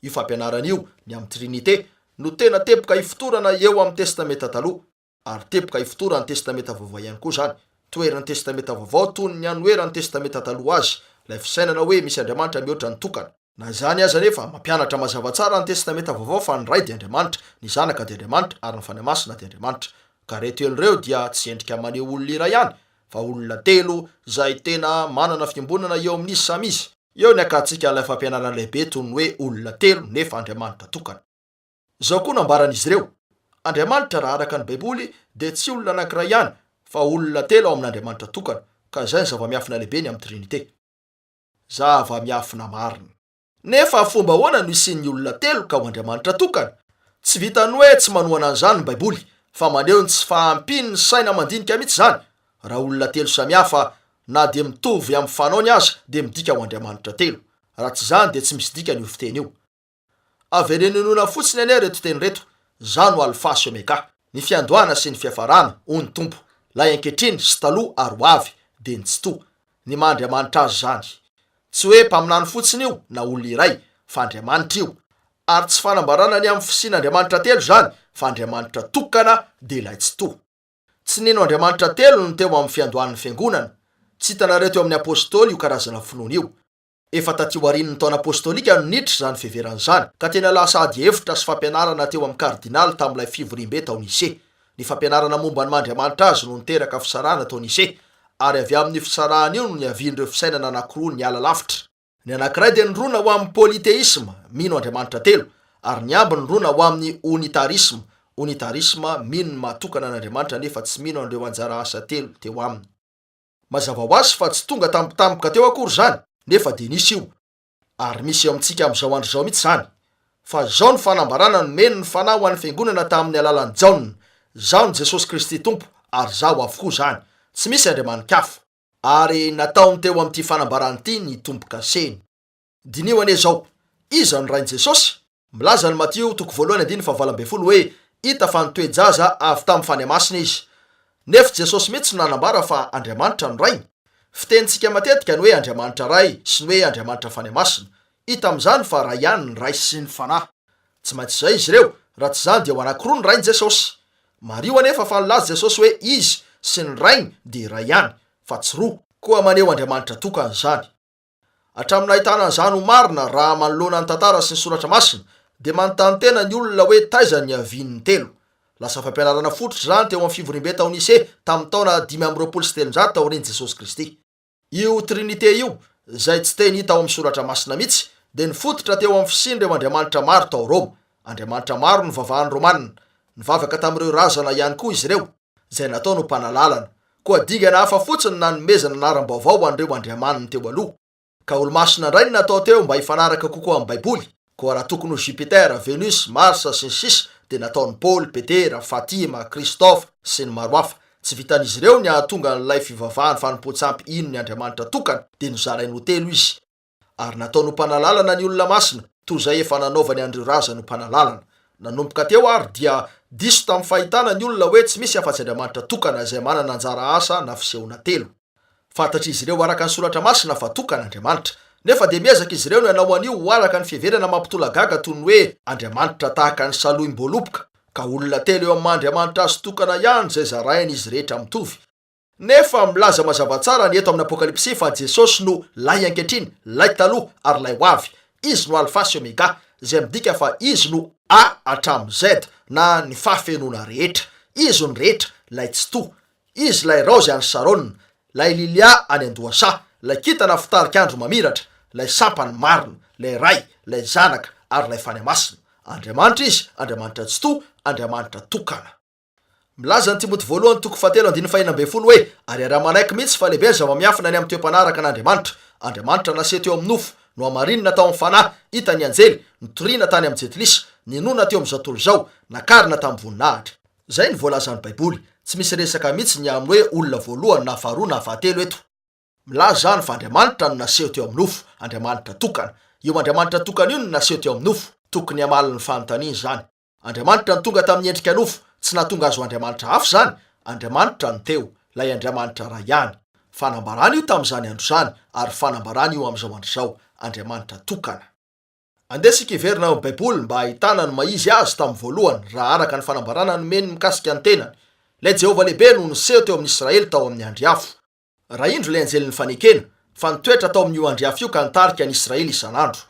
[SPEAKER 1] Io fampianarana io, ny amin'ny Trinite, no tena teboka ifotorana eo amin'ny Testamenta Taloha, ary teboka ifotoran'ny Testamenta Vaovao ihany koa izany. Toherin'ny Testamenta Vaovao toy ny anoheran'ny Testamenta Taloha azy, ilay fisainana hoe misy Andriamanitra mihoatra ny tokana. Na izany aza anefa, mampianatra mazava tsara ny Testamenta Vaovao fa ny Ray dia Andriamanitra, ny Zanaka dia Andriamanitra, ary ny Fanahy Masina dia Andriamanitra. Ka ireo telo ireo dia tsy endrika maneho olona iray ihany, fa olona telo izay tena manana fiombonana eo amin'izy samy izy. Eo ny hakantsika ilay fampianarana lehibe toy ny hoe olona telo nefa Andriamanitra tokana. Izao koa no ambaran'izy ireo, Andriamanitra raha araka ny Baiboly dia tsy olona anankiray ihany, fa olona telo ao amin'Andriamanitra tokana, ka izay ny zava-miafina lehibe ny amin'ny Trinite. Zava-miafina marina. Nefa fomba ahoana no hisian'ny olona telo ka ho Andriamanitra tokana? Tsy vitan'ny hoe tsy manohana an'izany ny Baiboly, fa maneho ny tsy fahampian'ny saina mandinika mihitsy izany. Raha olona telo samihafa, na dia mitovy amin'ny fanaony aza, dia midika ho Andriamanitra telo. Raha tsy izany dia tsy misy dikany io fiteny io. Avereno inoana fotsiny anie ireto teny ireto, Izaho no Alfa sy Omega, ny fiandohana sy ny fiafarana, hoy ny Tompo, Ilay ankehitriny sy taloha ary ho avy, dia ny Tsitoha. Ny maha Andriamanitra Azy izany. Tsy hoe mpaminany fotsiny io na olona iray, fa Andriamanitra io. Ary tsy fanambarana ny amin'ny fisian'Andriamanitra telo izany, fa Andriamanitra tokana, dia Ilay Tsitoha. Tsy nino Andriamanitra telo ny teo amin'ny fiandohan'ny Fiangonana. Tsy hitanareo teo amin'ny Apostoly io karazana finoana io. Efa taty aorian'ny taona apostolika no niditra izany fiheverana izany, ka tena lasa ady hevitra sy fampianarana teo amin'ny kardinaly tamin'ilay fivoriambe tao Nicée. Ny fampianarana momba ny maha Andriamanitra azy no niteraka fisarahana tao Nicée, ary avy amin'io fisarahana io no niavian'ireo fisainana anankiroa niala lavitra. Ny anankiray dia nirona ho amin'ny polythéisme, mino Andriamanitra telo, ary ny ambiny nirona ho amin'ny onitarisme, unitarisme, mino ny maha tokana an'Andriamanitra nefa tsy mino an'ireo anjara asa telo teo aminy. Mazava ho azy fa tsy tonga tampotampoka teo akory izany, nefa dia nisy io. Ary misy eo amintsika amin'izao andro izao mihitsy izany. Fa izao no fanambarana nomeny ny Fanahy ho an'ny Fiangonana tamin'ny alalan'i Jaona, Izaho no Jesosy Kristy Tompo, ary Izaho avokoa izany. Tsy misy Andriamani-kafa. Ary nataony teo amin'ity fanambarana ity ny tombo-kaseny. Diniho anie izao, Iza no Rain'i Jesosy? Milaza ny Matio toko voalohany andininy fahavalo ambin'ny folo hoe hita fa nitoe-jaza avy tamin'ny Fanahy Masina izy. Nefa Jesosy mihitsy no nanambara fa Andriamanitra no Rainy. Fitenintsika matetika ny hoe Andriamanitra Ray sy ny hoe Andriamanitra Fanahy Masina. Hita amin'izany fa Ray ihany ny Ray sy ny Fanahy. Tsy maintsy izay izy ireo, raha tsy izany dia ho anankiroa ny Rain'i Jesosy. Mariho anefa fa nilaza Jesosy hoe Izy sy ny Rainy dia iray ihany, fa tsy roa. Koa maneho Andriamanitra tokana izany. Hatramin'ny nahitana an'izany ho marina raha manoloana ny tantara sy ny soratra masina, dia manontany tena ny olona hoe taiza ny niavian'ny telo. Lasa fampianarana fototra izany teo amin'ny fivoriambe tao Nicée tamin'ny taona 325 taorian'i Jesosy Kristy. Io Trinite io, izay tsy teny hita ao amin'ny soratra masina mihitsy, dia nifototra teo amin'ny fisian'ireo andriamanitra maro tao Roma. Andriamanitra maro nivavahan'ny Romana. Nivavaka tamin'ireo razana ihany koa izy ireo. izay nataony ho mpanalalana. Koa dingana hafa fotsiny ny nanomezana anaram-baovao ho an'ireo andriamaniny teo aloha. Ka olo-masina indray no natao teo mba hifanaraka kokoa amin'ny Baiboly. Koa raha tokony ho Jupiter, Venus, Mars, sy ny sisa dia nataon'i Paoly, Petera, Fatima, Christophe, sy ny maro hafa. Tsy vitan'izy ireo ny hahatonga an'ilay fivavahan'ny fanompoan-tsampy hino ny Andriamanitra tokana, dia nozarainy ho telo izy. Ary nataony ho mpanalalana ny olona masina, toy izay efa nanaovany an'ireo razany ho mpanalalana. Nanomboka teo àry dia diso tamin'ny fahitana ny olona hoe tsy misy afa-tsy Andriamanitra tokana izay manana anjara asa na fisehoana telo. Fantatr'izy ireo araka ny Soratra Masina fa tokana Andriamanitra. Nefa dia miezaka izy ireo ny hanao an'io ho araka ny fiheverana mampitolagaga toy ny hoe Andriamanitra tahaka ny salohim-boaloboka, ka olona telo eo amin'ny maha-Andriamanitra azy tokana ihany izay zarain'izy rehetra mitovy. Nefa milaza mazava tsara ny eto amin'ny Apokalypsy fa Jesosy no Lay ankehitriny, Lay taloha, ary Lay ho avy. Izy no Alfa sy Omega, izay midika fa Izy no A hatramin'ny Z, na ny fahafenoana rehetra. Izy no rehetra, Lay Tsitoha. Izy ilay raozy any Sarona, ilay lilia any an-dohasaha, ilay kintana fitarik'andro mamiratra, ilay sampany marina, ilay Ray, ilay Zanaka, ary ilay Fanahy Masina. Andriamanitra Izy, Andriamanitra Tsitoha, Andriamanitra tokana. Milaza ny Timoty voalohany toko fahatelo andininy fahenina ambin'ny folo hoe, Ary iaraha-manaiky mihitsy fa lehibe ny zava-miafina ny amin'ny toe-panaraka an'Andriamanitra. Andriamanitra naseho teo amin'ny nofo, nohamarinina tao amin'ny fanahy, hitan'ny anjely, notorina tany amin'ny jentilisa, ninoana teo amin'izao tontolo izao, nakarina tamin'ny voninahitra. Izay no voalazan'ny Baiboly. Tsy misy resaka mihitsy ny amin'ny hoe olona voalohany na faharoa na fahatelo eto. Milaza izany fa Andriamanitra no naseho teo amin'ny nofo, Andriamanitra tokana. Io Andriamanitra tokana io no naseho teo amin'ny nofo. Tokony hamaly ny fanontaniana izany. Andriamanitra no tonga tamin'ny endrika nofo, tsy nahatonga azy ho Andriamanitra hafa izany, Andriamanitra no teo, ilay Andriamanitra Ray ihany. Fanambarana io tamin'izany andro izany, ary fanambarana io amin'izao andro izao, Andriamanitra tokana. Andeha isika hiverina ao amin'ny Baiboly mba hahitana ny maha-izy Azy tamin'ny voalohany, raha araka ny fanambarana nomeny mikasika ny tenany. Ilay Jehovah lehibe no niseho teo amin'ny Israely tao amin'ny andry afo. Raha indro ilay anjelin'ny fanekena, fa nitoetra tao amin'io andry afo io ka nitarika ny Israely isan'andro.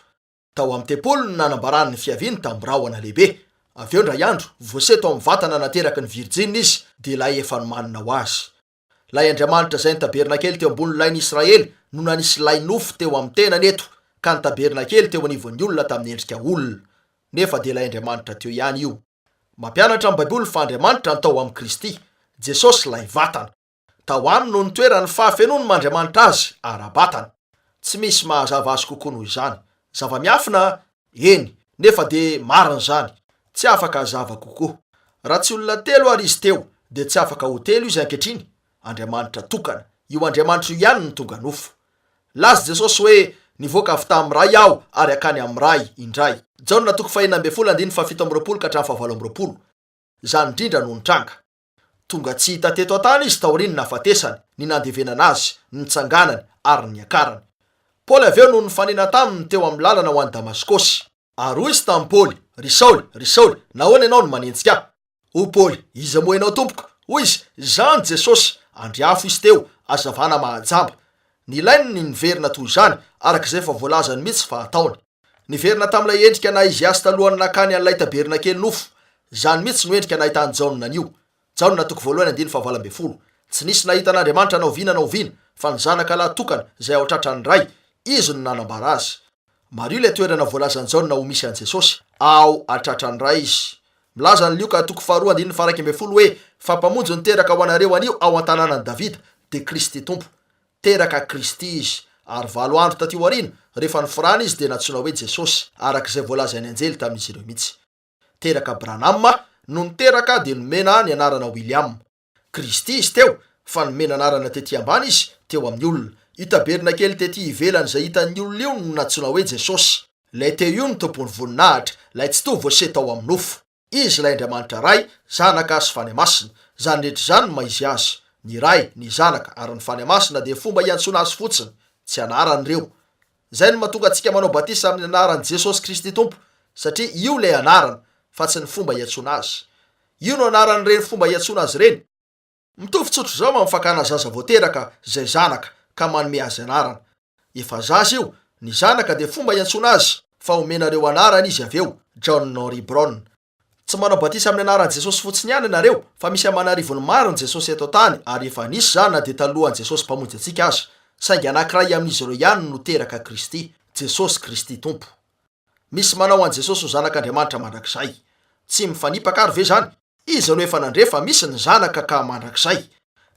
[SPEAKER 1] Tao amin'ny tempoly no nanambarany ny fiaviany tamin'ny rahona lehibe. Avy eo indray andro, voaseho tao amin'ny vatana nateraky ny virjina izy, dia ilay efa nomanina ho azy. Ilay Andriamanitra izay ny tabernakely teo ambony lain'i Israely no nanisy lay nofo teo amin'ny tenany eto, ka ny tabernakely teo anivon'ny olona tamin'ny endrika olona. Nefa dia ilay Andriamanitra teo ihany io. Mampianatra ny Baiboly fa Andriamanitra no tao amin'i Kristy, Jesosy ilay vatana. Tao aminy no nitoeran'ny fahafenoan'ny maha Andriamanitra azy ara-batana. Tsy misy mahazava azy kokoa noho izany. Zava-miafina? Eny, nefa dia marina izany. Tsy afaka hazava kokoa. Raha tsy olona telo àry izy teo, dia tsy afaka ho telo izy ankehitriny. Andriamanitra tokana. Io Andriamanitra io ihany no tonga nofo. Nilaza Jesosy hoe, Nivoaka avy tamin'ny Ray aho ary hankany amin'ny Ray indray. Jaona toko fahenina ambin'ny folo andininy fahafito amby roapolo ka hatramin'ny fahavalo amby roapolo. Izany indrindra no nitranga. Tonga tsy hita teto an-tany izy taorian'ny nahafatesany, ny nandevenana azy, ny nitsanganany, ary ny niakarany. Paoly avy eo no nifanena taminy teo amin'ny lalana ho any Damaskosy. Ary hoy izy tamin'i Paoly, Ry Saoly, ry Saoly, nahoana ianao no manenjika ahy? Hoy Paoly, Iza moa ianao, Tompoko? Hoy izy, Izaho no Jesosy. Andry afo izy teo, hazavana mahajamba. Nilainy ny niverina toy izany, araka izay efa voalazany mihitsy fa hataony. Niverina tamin'ilay endrika naha izy azy talohan'ny nakany an'ilay tabernakely nofo. Izany mihitsy no endrika nahitan'i Jaona an'io. Jaona toko voalohany andininy fahavalo ambin'ny folo. Tsy nisy nahita an'Andriamanitra na oviana na oviana, fa ny Zanaka lahy tokana, izay ao an-tratran'ny Ray, Izy no nanambara Azy. Mariho ilay toerana voalazan'i Jaona ho misy an'i Jesosy, ao an-tratran'ny Ray Izy. Milaza ny Lioka toko faharoa andininy faha 11 hoe, Fa Mpamonjy no teraka ho anareo anio ao an-tanànan'i Davida, dia Kristy Tompo. Teraka Kristy Izy. Ary valo andro taty aoriana, rehefa niforana Izy dia nantsoina hoe Jesosy, araka izay voalazan'ny anjely tamin'izy ireo mihitsy. Teraka Branham, nony teraka dia nomena ny anarana William. Kristy izy teo, fa nomena anarana tety ambany izy, teo amin'ny olona. Io tabernakely tety ivelany izay hitan'ny olona io no nantsoina hoe Jesosy. Ilay teo io no Tompon'ny voninahitra, ilay Tsitoha voaseho tao amin'ny nofo. Izy ilay Andriamanitra Ray, Zanaka sy Fanahy Masina. Izany rehetra izany no maha izy Azy. Ny Ray, ny Zanaka ary ny Fanahy Masina dia fomba iantsoana Azy fotsiny, tsy anarany ireo. Izay no mahatonga antsika manao batisa amin'ny anaran'i Jesosy Kristy Tompo, satria io ilay anarana, fa tsy ny fomba iantsoana Azy. Io no anaran'ireny fomba iantsoana Azy ireny. Mitovy tsotr'izao amin'ny fakana zaza vao teraka izay zanaka, ka manome azy anarana. Efa zaza io, ny zanaka dia fomba iantsoana azy, fa omenareo anarana izy avy eo, John Henry Brown. Tsy manao batisa amin'ny anaran'i Jesosy fotsiny ihany ianareo, fa misy aman'arivony maro ny Jesosy eto an-tany ary efa nisy izany na dia talohan'i Jesosy Mpamonjy antsika aza. Saingy anankiray amin'izy ireo ihany no teraka Kristy, Jesosy Kristy Tompo. Misy manao an'i Jesosy ho Zanak'Andriamanitra mandrakizay. Tsy mifanipaka ary ve izany? Iza no efa nandre fa misy ny Zanaka ka mandrakizay?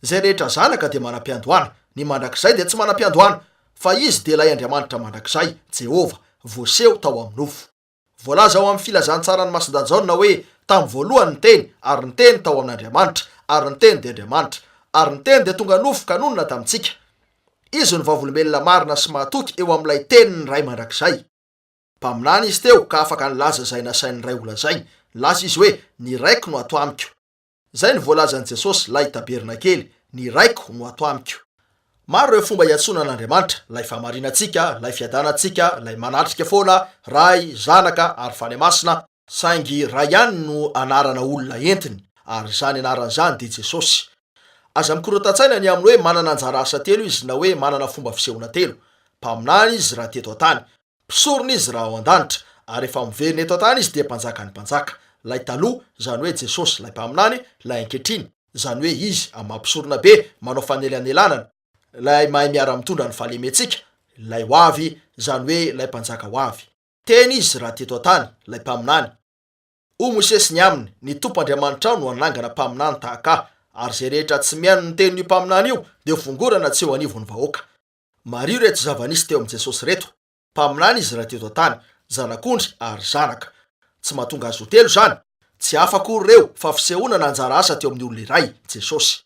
[SPEAKER 1] Izay rehetra zanaka dia manam-piandohana. Ny mandrakizay dia tsy manam-piandohana. Fa Izy dia ilay Andriamanitra mandrakizay, Jehovah, voaseho tao amin'ny nofo. Voalaza ao amin'ny Filazantsaran'i Masindahy Jaona hoe, Tamin'ny voalohany ny Teny, ary ny Teny tao amin'Andriamanitra, ary ny Teny dia Andriamanitra. Ary ny Teny dia tonga nofo ka nonina tamintsika. Izy no vavolombelona marina sy mahatoky eo amin'ilay Tenin'ny Ray mandrakizay. Mpaminany izy teo ka afaka nilaza izay nasain'ny Ray holazainy. Nilaza izy hoe, Ny Raiko no ato amiko. Izay no voalazan'i Jesosy, ilay tabernakely, Ny Raiko no ato amiko. Maro ireo fomba iantsoana an'Andriamanitra, ilay fahamarinantsika, ilay fiadanantsika, ilay manatrika foana, Ray, Zanaka, ary Fanahy Masina, saingy Ray ihany no anarana olona entiny, ary izany anarana izany dia Jesosy. Aza mikorontan-tsaina ny amin'ny hoe manana anjara asa telo Izy na hoe manana fomba fisehoana telo. Mpaminany Izy raha teto an-tany. Mpisorona izy raha ao an-danitra, ary rehefa miverina eto an-tany izy dia Mpanjakan'ny mpanjaka. Ilay taloha, izany hoe Jesosy, ilay Mpaminany, ilay ankehitriny, izany hoe Izy, amin'ny maha Mpisorona be, manao fanelanelanana, ilay mahay miara-mitondra ny fahalementsika, ilay ho avy, izany hoe ilay Mpanjaka ho avy. Teny Izy raha teto an-tany, ilay Mpaminany. Hoy Mosesy ny aminy, Ny Tompo Andriamanitrao no hanangana mpaminany tahaka ahy, ary izay rehetra tsy mihaino ny tenin'io mpaminany io dia hofongorana tsy eo anivon'ny vahoaka. Mariho ireto zava-nisy teo amin'i Jesosy ireto. Mpaminany izy raha teto an-tany, zanak'ondry ary zanaka. Tsy mahatonga azy ho telo izany. Tsy hafa akory ireo fa fisehoana na anjara asa teo amin'ny olona iray, Jesosy.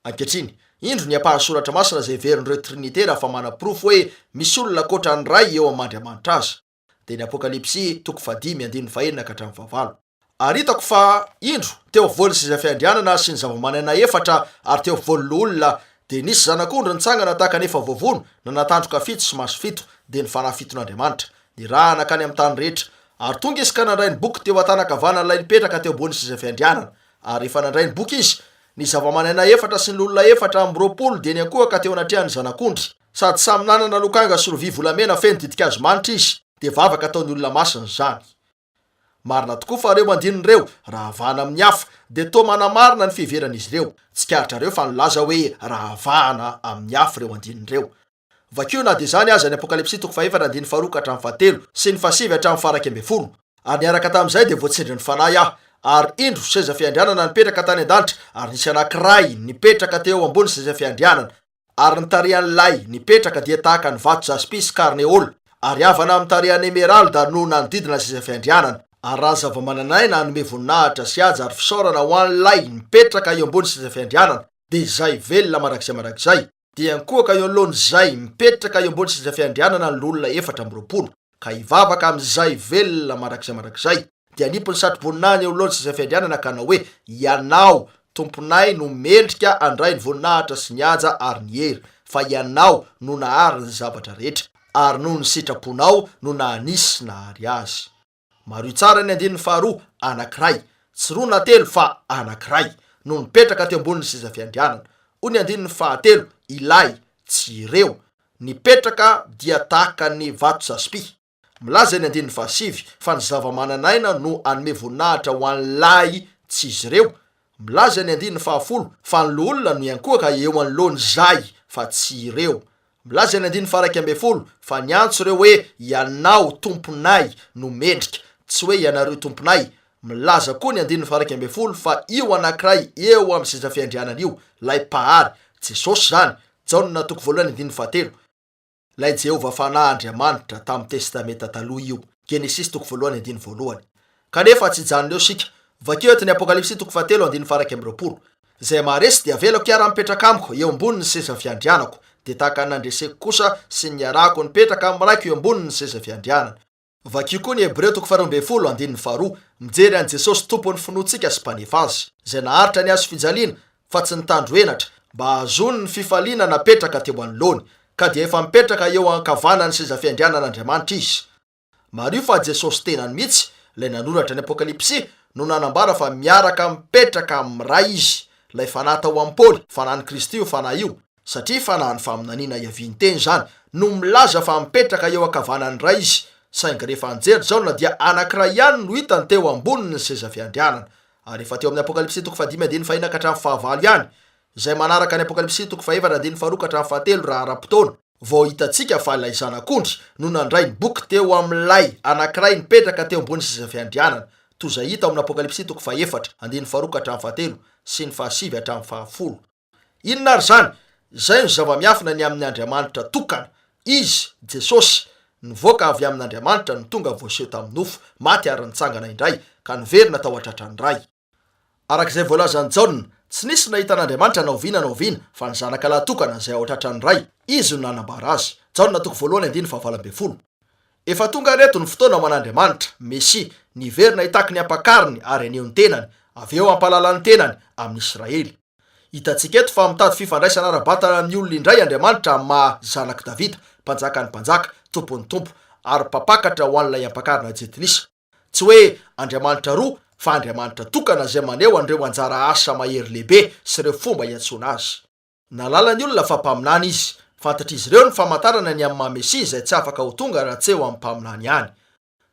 [SPEAKER 1] Ankehitriny, indro ny ampahan'ny Soratra Masina izay heverin'ireo Trinitera fa manaporofo hoe misy olona ankoatra ny Ray eo amin'ny maha Andriamanitra Azy. Dia ny Apokalypsy, toko fahadimy, andininy fahenina ka hatramin'ny fahavalo. Ary hitako fa, indro, teo afovoan'ny seza fiandrianana sy ny zava-manana efatra ary teo afovoan'ny loholona, dia nisy zanak'ondry nitsangana tahaka ny efa voavono, nanan-tandroka fito sy maso fito, dia ny fanahy fiton'Andriamanitra, nirahana hankany amin'ny tany rehetra. Ary tonga izy ka nandray ny boky teo an-tanan-kavanan'ilay nipetraka teo ambonin'ny seza fiandrianana. Ary rehefa nandray ny boky izy, ny zava-manana efatra sy ny loholona 24 dia niankohoka teo anatrehan'ny zanak'ondry. Sady samy nanana lokanga sy lovia volamena feno ditin-kazo manitra izy, dia vavaka ataon'ny olona masina izany. Marina tokoa fa ireo andininy ireo, raha avahana amin'ny hafa, dia toa manamarina ny fiheveran'izy ireo. Tsikaritrareo fa nilaza hoe raha avahana amin'ny hafa ireo andininy ireo. Vakio na dia izany aza ny Apokalypsy toko fahefatra andininy faharoa ka hatramin'ny fahatelo, sy ny fahasivy hatramin'ny faha-11. Ary niaraka tamin'izay dia voatsindrin'ny Fanahy aho, ary indro, seza fiandrianana nipetraka tany an-danitra, ary nisy anankiray nipetraka teo ambony seza fiandrianana, Ary ny tarehan'ilay nipetraka dia tahaka ny vato jaspy sy karneola, ary avana amin'ny tarehan'ny emeralda no nanodidina ny seza fiandrianana. Ary raha ny zava-manan'aina hanome voninahitra sy haja ary fisaorana ho an'ilay mipetraka eo ambony seza fiandrianana, dia izay velona mandrakizay mandrakizay, dia hiankohoka eo anoloan'izay mipetraka eo ambony seza fiandrianana ny loholona 24, ka hivavaka amin'izay velona mandrakizay mandrakizay, dia hanipy ny satroboninahiny eo anoloan'ny seza fiandrianana ka hanao hoe, Ianao, Tomponay, no mendrika handray ny voninahitra sy ny haja ary ny hery, fa Ianao no nahary ny zavatra rehetra, ary noho ny sitraponao no nahanisy sy nahary azy. Mariho tsara ny andininy faharoa, anankiray, tsy roa na telo fa anankiray, no nipetraka teo ambonin'ny seza fiandrianana. Hoy ny andininy fahatelo, ilay, tsy ireo. Nipetraka dia tahaka ny vato jaspy. Milaza ny andininy fahasivy fa ny zava-manan'aina no hanome voninahitra ho an'ilay tsy izy ireo. Milaza ny andininy fahafolo fa ny loholona no hiankohoka eo anoloan'izay fa tsy ireo. Milaza ny andininy faha-11 fa niantso ireo hoe ianao Tomponay no mendrika, tsy hoe ianareo Tomponay. Milaza koa ny andininy faha-11 fa io anankiray eo amin'ny seza fiandrianana io, ilay Mpahary, Jesosy izany, Jaona toko voalohany andininy fahatelo. Ilay Jehovah Fanahy Andriamanitra tamin'ny Testamenta Taloha io, Genesisy toko voalohany andininy voalohany. Kanefa tsy hijanona eo isika. Vakio eto ny Apokalypsy toko fahatelo andininy faha-21. Izay maharesy dia avelako hiara-mipetraka amiko eo ambonin'ny seza fiandrianako, dia tahaka ny nandreseko kosa sy ny niarahako nipetraka amin'ny Raiko eo ambonin'ny seza fiandrianany. Vakio koa ny Hebreo toko faharoa ambin'ny folo andininy faharoa, mijery an'i Jesosy Tompon'ny finoantsika sy Mpanefa azy, izay naharitra ny hazo fijaliana, fa tsy nitandro henatra, mba hahazoany ny fifaliana napetraka teo anoloany, ka dia efa mipetraka eo ankavanan'ny seza fiandrianan'Andriamanitra izy. Mariho fa Jesosy tenany mihitsy, ilay nanoratra ny Apokalypsy, no nanambara fa miaraka mipetraka amin'ny Ray izy, ilay Fanahy tao amin'i Paoly, Fanahin'i Kristy io Fanahy io, Satria fanahin'ny faminaniana iavian'ny teny izany, no milaza fa mipetraka eo ankavanan'ny Ray izy, saingy rehefa nijery Jaona dia anankiray ihany no hitany teo ambonin'ny seza fiandrianana. Ary efa teo amin'ny Apokalypsy toko fahadimy andininy fahena ka hatramin'ny fahavalo ihany, izay manaraka ny Apokalypsy toko fahefatra andininy faharoa ka hatramin'ny fahatelo raha ara-potoana, vao hitantsika fa ilay Zanak'ondry no nandray ny boky teo amin'ilay anankiray nipetraka teo ambony seza fiandrianana, toy izay hita ao amin'ny Apokalypsy toko fahefatra andininy faharoa ka hatramin'ny fahatelo sy ny fahasivy hatramin'ny fahafolo. Inona ary izany? Izay no zava-miafina ny amin'ny Andriamanitra tokana. Izy, Jesosy, nivoaka avy amin'Andriamanitra no tonga voaseho tamin'ny nofo, maty ary nitsangana indray, ka niverina tao an-tratran'ny Ray. Araka izay voalazan'i Jaona, tsy nisy nahita an'Andriamanitra na oviana na oviana, fa ny Zanaka lahy tokana izay ao an-tratran'ny Ray, Izy no nanambara Azy. Jaona toko voalohany andininy fahavalo ambin'ny folo. Efa tonga ry reto ny fotoana ho an'Andriamanitra, Mesia, niverina hitaky ny ampakariny ary haneho ny tenany, avy eo hampahalala ny tenany, amin'i Israely. Hitantsika eto fa mitady fifandraisana ara-batana amin'ny olona indray Andriamanitra amin'ny maha Zanak'i Davida, Mpanjakan'ny mpanjaka, Tompon'ny tompo, ary Mpampakatra ho an'ilay ampakarina jentilisa. Tsy hoe Andriamanitra roa, fa Andriamanitra tokana izay maneho an'ireo anjara asa mahery lehibe sy ireo fomba iantsoana Azy. Nahalala ny olona fa mpaminany Izy. Fantatr'izy ireo ny famantarana ny amin'ny maha Mesia izay tsy afaka ho tonga raha tsy eo amin'ny mpaminany ihany.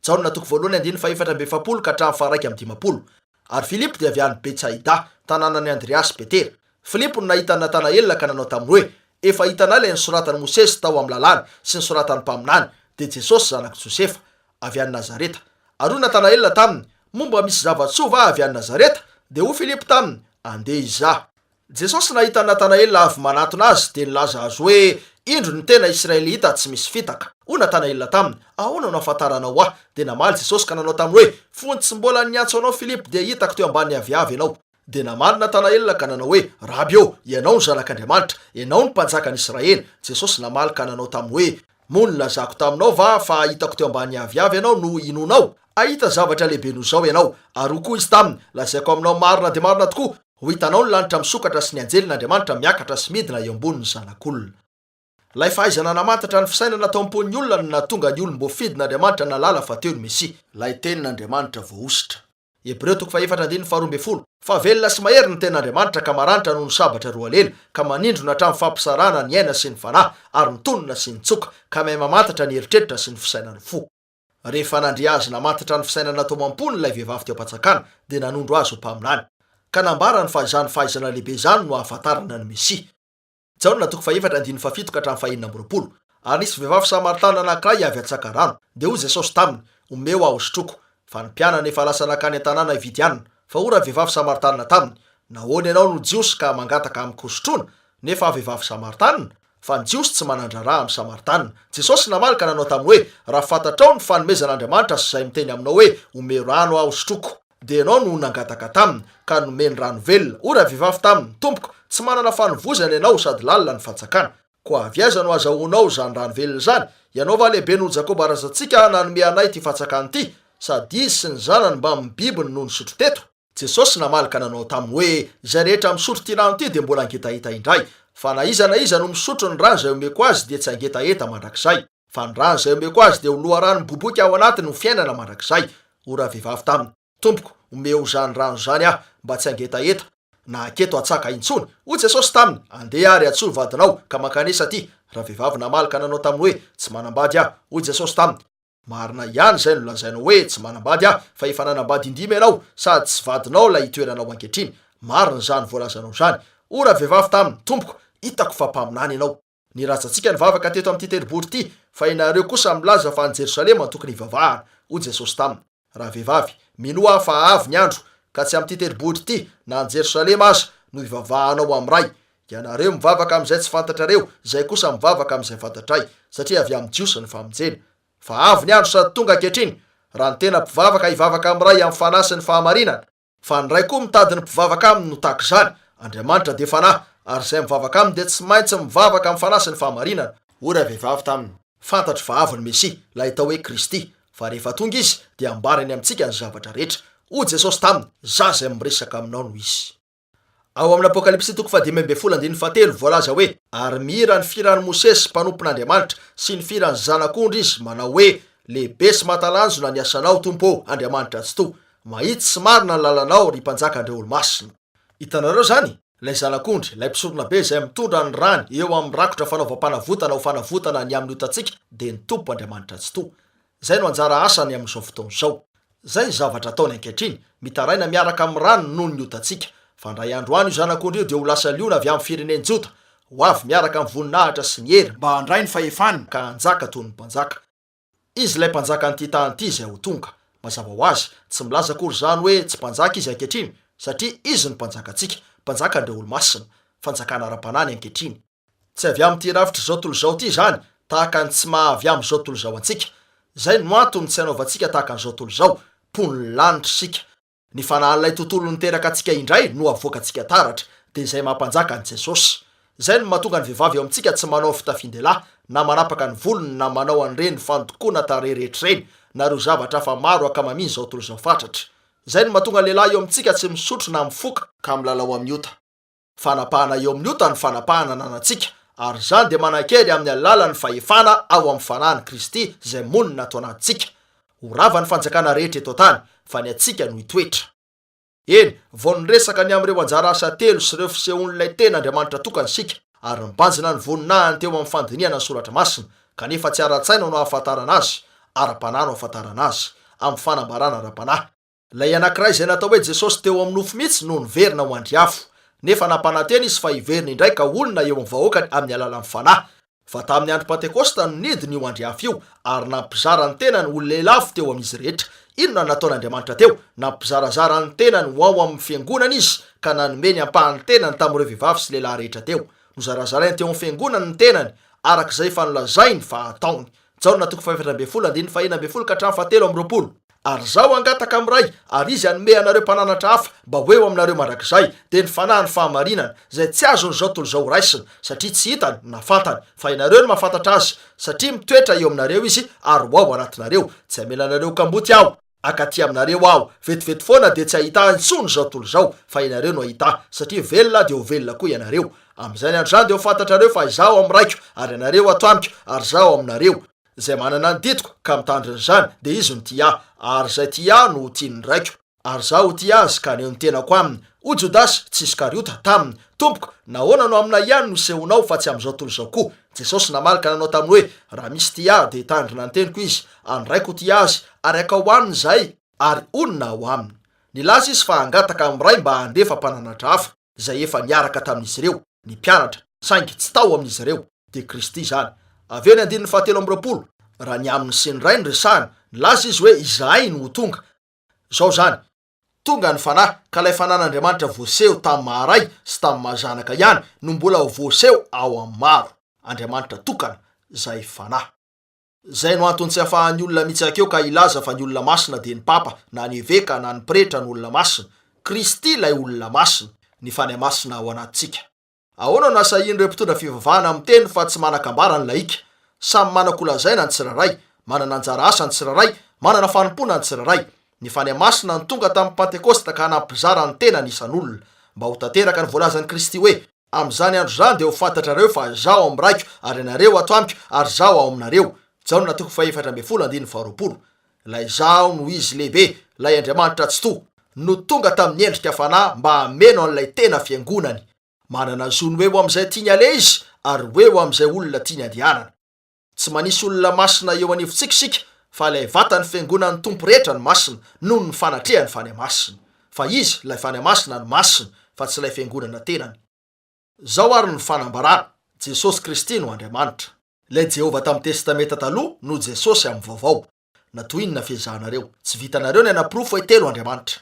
[SPEAKER 1] Jaona toko voalohany andininy fahefatra amby efapolo ka hatramin'ny faha-51. Ary Filipo dia avy any Betsaida, tanànan'i Andrea sy Petera. Filipo no nahita an'i Natanaela ka nanao taminy hoe, Efa hitanay ilay nosoratan'i Mosesy tao amin'ny lalàna sy nosoratan'ny mpaminany, dia Jesosy zanak'i Josefa, avy any Nazareta. Ary hoy Natanaela taminy, Moa mba misy zava-tsoa va avy any Nazareta? Dia hoy Filipo taminy, Andeha hizaha. Jesosy nahita an'i Natanaela avy manatona azy, dia nilaza azy hoe, Indro ny tena Israelita tsy misy fitaka. Hoy Natanaela taminy, Ahoana no ahafantaranao ahy? Dia namaly Jesosy ka nanao taminy hoe, Fony tsy mbola niantso anao Filipo, dia hitako teo ambany aviavy ianao. Dia namaly Natanaela ka nanao hoe, Raby ô, ianao no Zanak'Andriamanitra, ianao no Mpanjakan'i Israely. Jesosy namaly ka nanao taminy hoe, Moa nilazako taminao va fa hitako teo ambany aviavy ianao no inoanao? Hahita zavatra lehibe noho izao ianao. Ary hoy koa izy taminy, Lazaiko aminao marina dia marina tokoa, ho hitanao ny lanitra misokatra sy ny anjelin'Andriamanitra miakatra sy midina eo ambonin'ny Zanak'olona. Ilay fahaizana namantatra ny fisainana tao am-pon'ny olona no nahatonga ny olom-boafidin'Andriamanitra nahalala fa teo ny Mesia, ilay Tenin'Andriamanitra voahosotra. Hebreo toko fahefatra andininy faharoa ambin'ny folo, Fa velona sy mahery ny Tenin'Andriamanitra ka maranitra noho ny sabatra roa lela, ka manindrona hatramin'ny fampisarahana ny aina sy ny fanahy, ary ny tonona sy ny tsoka, ka mahay mamantatra ny eritreritra sy ny fisainan'ny fo. Rehefa nandre azy namantatra ny fisainana tao am-pony ilay vehivavy teo am-pantsakana, dia nanondro azy ho mpaminany, ka nambarany fa izany fahaizana lehibe izany no ahafantarana ny Mesia. Jaona toko fahefatra andininy fahafito ka hatramin'ny fahenina amby roapolo. Ary nisy vehivavy samaritana anankiray avy hantsaka rano. Dia hoy Jesosy taminy, Omeo aho hosotroiko. Fa ny mpianany efa lasa nankany an-tanàna hividy hanina. Fa hoy ravehivavy samaritana taminy, Nahoana ianao no Jiosy ka mangataka amiko hosotroina, nefa aho vehivavy samaritana? Fa ny Jiosy tsy manan-draharaha amin'ny Samaritana. Jesosy namaly ka nanao taminy hoe, Raha fantatrao ny fanomezan'Andriamanitra sy izay miteny aminao hoe, 'Omeo rano aho hosotroiko', dia ianao no nangataka taminy, ka nomeny rano velona. Hoy ravehivavy taminy, Tompoko, tsy manana fanovozana ianao sady lalina ny fantsakana. Koa avy aiza no azahoanao izany rano velona izany? Ianao va lehibe noho Jakoba razantsika nanome anay ity fantsakana ity, sady izy sy ny zanany mbamin'ny bibiny no nisotro teto? Jesosy namaly ka nanao taminy hoe, Izay rehetra misotro ity rano ity dia mbola hangetaheta indray. Fa na iza na iza no misotro ny rano izay omeko azy dia tsy hangetaheta mandrakizay. Fa ny rano izay omeko azy dia ho loharano miboiboika ao anatiny ho fiainana mandrakizay. Hoy ravehivavy taminy, Tompoko, omeo izany rano izany aho, mba tsy hangetaheta. na haketo hatsaka intsony. Hoy Jesosy taminy, Andeha ary antsoy vadinao, ka mankanesa aty. Ravehivavy namaly ka nanao taminy hoe, Tsy manambady aho. Hoy Jesosy taminy, Marina ihany izay nolazainao hoe, 'Tsy manambady aho, fa efa nanambady indimy ianao, sady tsy vadinao ilay itoeranao ankehitriny. Marina izany voalazanao izany. Hoy ravehivavy taminy, Tompoko, hitako fa mpaminany ianao. Ny razantsika nivavaka teto amin'ity tendrombohitra ity, fa ianareo kosa milaza fa any Jerosalema no tokony hivavahana. Hoy Jesosy taminy, Ravehivavy, minoa aho fa avy ny andro, ka tsy amin'ity tendrombohitra ity, na any Jerosalema aza, no hivavahanao amin'ny Ray. Ianareo mivavaka amin'izay tsy fantatrareo, izahay kosa mivavaka amin'izay fantatray, satria avy amin'ny Jiosy ny famonjena. Fa avy ny andro sady tonga ankehitriny, raha ny tena mpivavaka hivavaka amin'ny Ray amin'ny fanahy sy ny fahamarinana. Fa ny Ray koa mitady ny mpivavaka aminy no tahaka izany. Andriamanitra dia fanahy, ary izay mivavaka aminy dia tsy maintsy mivavaka amin'ny fanahy sy ny fahamarinana. Hoy ravehivavy taminy, Fantatro fa avy ny Mesia, ilay atao hoe Kristy, fa rehefa tonga Izy, dia hambarany amintsika ny zavatra rehetra. Hoy Jesosy taminy, Izaho izay miresaka aminao no Izy. Ao amin'ny Apokalypsy toko fahadimy ambin'ny folo andininy fahatelo, voalaza hoe, Ary mihira ny fihiran'i Mosesy mpanompon'Andriamanitra sy ny fihiran'ny Zanak'ondry izy, manao hoe, Lehibe sy mahatalanjona ny asanao, Tompo ô, Andriamanitra Tsitoha. Mahitsy sy marina ny lalanao, ry Mpanjakan'ireo olo-masina. Hitanareo izany? Ilay Zanak'ondry, ilay Mpisoronabe izay mitondra ny rany eo amin'ny rakotra fanaovam-panavotana ho fanavotana ny amin'ny otantsika, dia ny Tompo Andriamanitra Tsitoha. Izay no anjara asany amin'izao fotoana izao. Izay ny zavatra ataony ankehitriny, mitaraina miaraka amin'ny rany noho ny otantsika. Fa indray andro any io Zanak'ondry io dia ho lasa liona avy amin'ny firenen'i Joda, ho avy miaraka amin'ny voninahitra sy ny hery, mba handray ny fahefany ka hanjaka toy ny mpanjaka. Izy ilay mpanjakan'ity tany ity izay ho tonga. Mazava ho azy, tsy milaza akory izany hoe tsy mpanjaka izy ankehitriny, satria izy no mpanjakantsika, mpanjakan'ireo olo-masina. Fanjakana ara-panahy ny ankehitriny. Tsy avy amin'ity rafitr'izao tontolo izao ity izany, tahaka ny tsy maha avy amin'izao tontolo izao antsika. Izay no antony tsy hanaovantsika tahaka an'izao tontolo izao, mponin'ny lanitra isika. Ny fanahin'ilay tontolo niteraka antsika indray no avoakantsika taratra, dia izay maha mpanjaka an'i Jesosy. Izay no mahatonga ny vehivavy eo amintsika tsy manao fitafian-dehilahy, na manapaka ny volony na manao an'ireny fandokoana tarehy rehetra ireny, na ireo zavatra hafa maro ankamamian'izao tontolo izao fatratra. Izay no mahatonga ny lehilahy eo amintsika tsy misotro na mifoka, ka milalao amin'ny ota. Fanapahana eo amin'ny ota ny fanapahana ananantsika, ary izany dia manan-kery amin'ny alalan'ny fahefana ao amin'ny Fanahin'i Kristy izay monina ato anatintsika. Ho rava ny fanjakana rehetra eto an-tany, fa ny antsika no hitoetra. Eny, vao niresaka ny amin'ireo anjara asa telo sy ireo fisehoan'ilay tena Andriamanitra tokana isika, ary nibanjina ny voninahiny teo amin'ny fandinihana ny Soratra Masina, kanefa tsy ara-tsaina no ahafantarana azy, ara-panahy no ahafantarana azy, amin'ny fanambarana ara-panahy. Ilay anankiray izay natao hoe Jesosy teo amin'ny nofo mihitsy no niverina ho andry afo. Nefa nampanantena izy fa hiverina indray ka honina eo amin'ny vahoakany amin'ny alalan'ny Fanahy. Fa tamin'ny andro Pantekosta no nidina io andry afo io ary nampizara ny tenany ho lelafo teo amin'izy rehetra. Inona no nataon'Andriamanitra teo? Nampizarazara ny tenany ho ao amin'ny fiangonana Izy ka nanome ny ampahan'ny tenany tamin'ireo vehivavy sy lehilahy rehetra teo. Nozarazarainy teo amin'ny fiangonany ny tenany araka izay efa nolazainy fa hataony. Jaona toko faha-14 andininy faha-16 ka hatramin'ny faha-23. Ary Izaho hangataka amin'ny Ray, ary Izy hanome anareo mpananatra hafa mba ho eo aminareo mandrakizay, dia ny Fanahin'ny fahamarinana, izay tsy azon'izao tontolo izao horaisina, satria tsy hitany na fantany, fa ianareo no mahafantatra Azy, satria mitoetra eo aminareo Izy ary ho ao anatinareo. Tsy hamela anareo ho kamboty Aho. Hankaty aminareo Aho. Vetivety foana dia tsy hahita Ahy intsony izao tontolo izao, fa ianareo no hahita Ahy, satria velona Aho dia ho velona koa ianareo. Amin'izany andro izany dia ho fantatrareo fa Izaho ao amin'ny Raiko, ary ianareo ato Amiko, ary Izaho ao aminareo. Izay manana ny didiko ka mitandrina izany, dia izy no tia Ahy, ary izay tia Ahy no ho tian'ny Raiko. Ary Izaho ho tia azy ka haneho ny tenako aminy. Hoy Jodasy, tsy Iskariota, taminy, Tompoko, nahoana no aminay ihany no isehonao fa tsy amin'izao tontolo izao koa? Jesosy namaly ka nanao taminy hoe, Raha misy tia Ahy, dia hitandrina ny teniko izy, ary ny Raiko ho tia azy, ary hakao aminy izahay, ary honina ao aminy. Nilaza izy fa hangataka amin'ny Ray mba handefa mpananatra hafa. izay efa niaraka tamin'izy ireo, ny mpianatra, saingy tsy tao amin'izy ireo, dia Kristy izany. Avy eo ny andininy fahatelo amby 20, raha ny aminy sy ny Ray no resahina, nilaza izy hoe izahay no ho tonga. Izao izany, tonga ny Fanahy, ka ilay Fanan'Andriamanitra voaseho tamin'ny maha-Ray sy tamin'ny maha-Zanaka ihany no mbola ho voaseho ao amin'ny maro. Andriamanitra tokana, izay Fanahy. Izay no antony tsy ahafahan'ny olona mihitsy-hakeo ka hilaza fa ny olona masina dia ny papa, na ny eveka, na ny pretra no olona masina. Kristy ilay olona masina, ny Fanahy Masina ao anatintsika. Ahoana no asahian'ireo mpitondra fivavahana miteny fa tsy manan-kambara ny laika? Samy manan-kolazaina ny tsirairay, manana anjara asa ny tsirairay, manana fanompoana ny tsirairay. Ny Fanahy Masina no tonga tamin'ny Pantekosta ka nampizara ny tenany isan'olona, mba ho tanteraka ny voalazan'i Kristy hoe, Amin'izany andro izany dia ho fantatrareo fa Izaho ao amin'ny Raiko, ary ianareo ato Amiko, ary Izaho ao aminareo. Jaona toko fahefatra ambin'ny folo andininy faharoapolo. Ilay Izaho no Izy lehibe, ilay Andriamanitra Tsitoha. no tonga tamin'ny endrika fanahy mba hameno an'ilay tena Fiangonany. Manana zo ny ho eo amin'izay tiany aleha Izy ary ho eo amin'izay olona tiany andehanana. Tsy manisy olona masina eo anivontsika isika fa ilay vatan'ny Fiangonan'ny Tompo rehetra no masina noho ny fanatrehan'ny Fanahy Masina. Fa Izy, ilay Fanahy Masina, no masina fa tsy ilay Fiangonana tenany. Izao ary no fanambarana, Jesosy Kristy no Andriamanitra. Ilay Jehovah tamin'ny Testamenta Taloha no Jesosy amin'ny Vaovao. Na toy inona fiezahanareo, tsy vitanareo ny hanaporofo hoe telo Andriamanitra.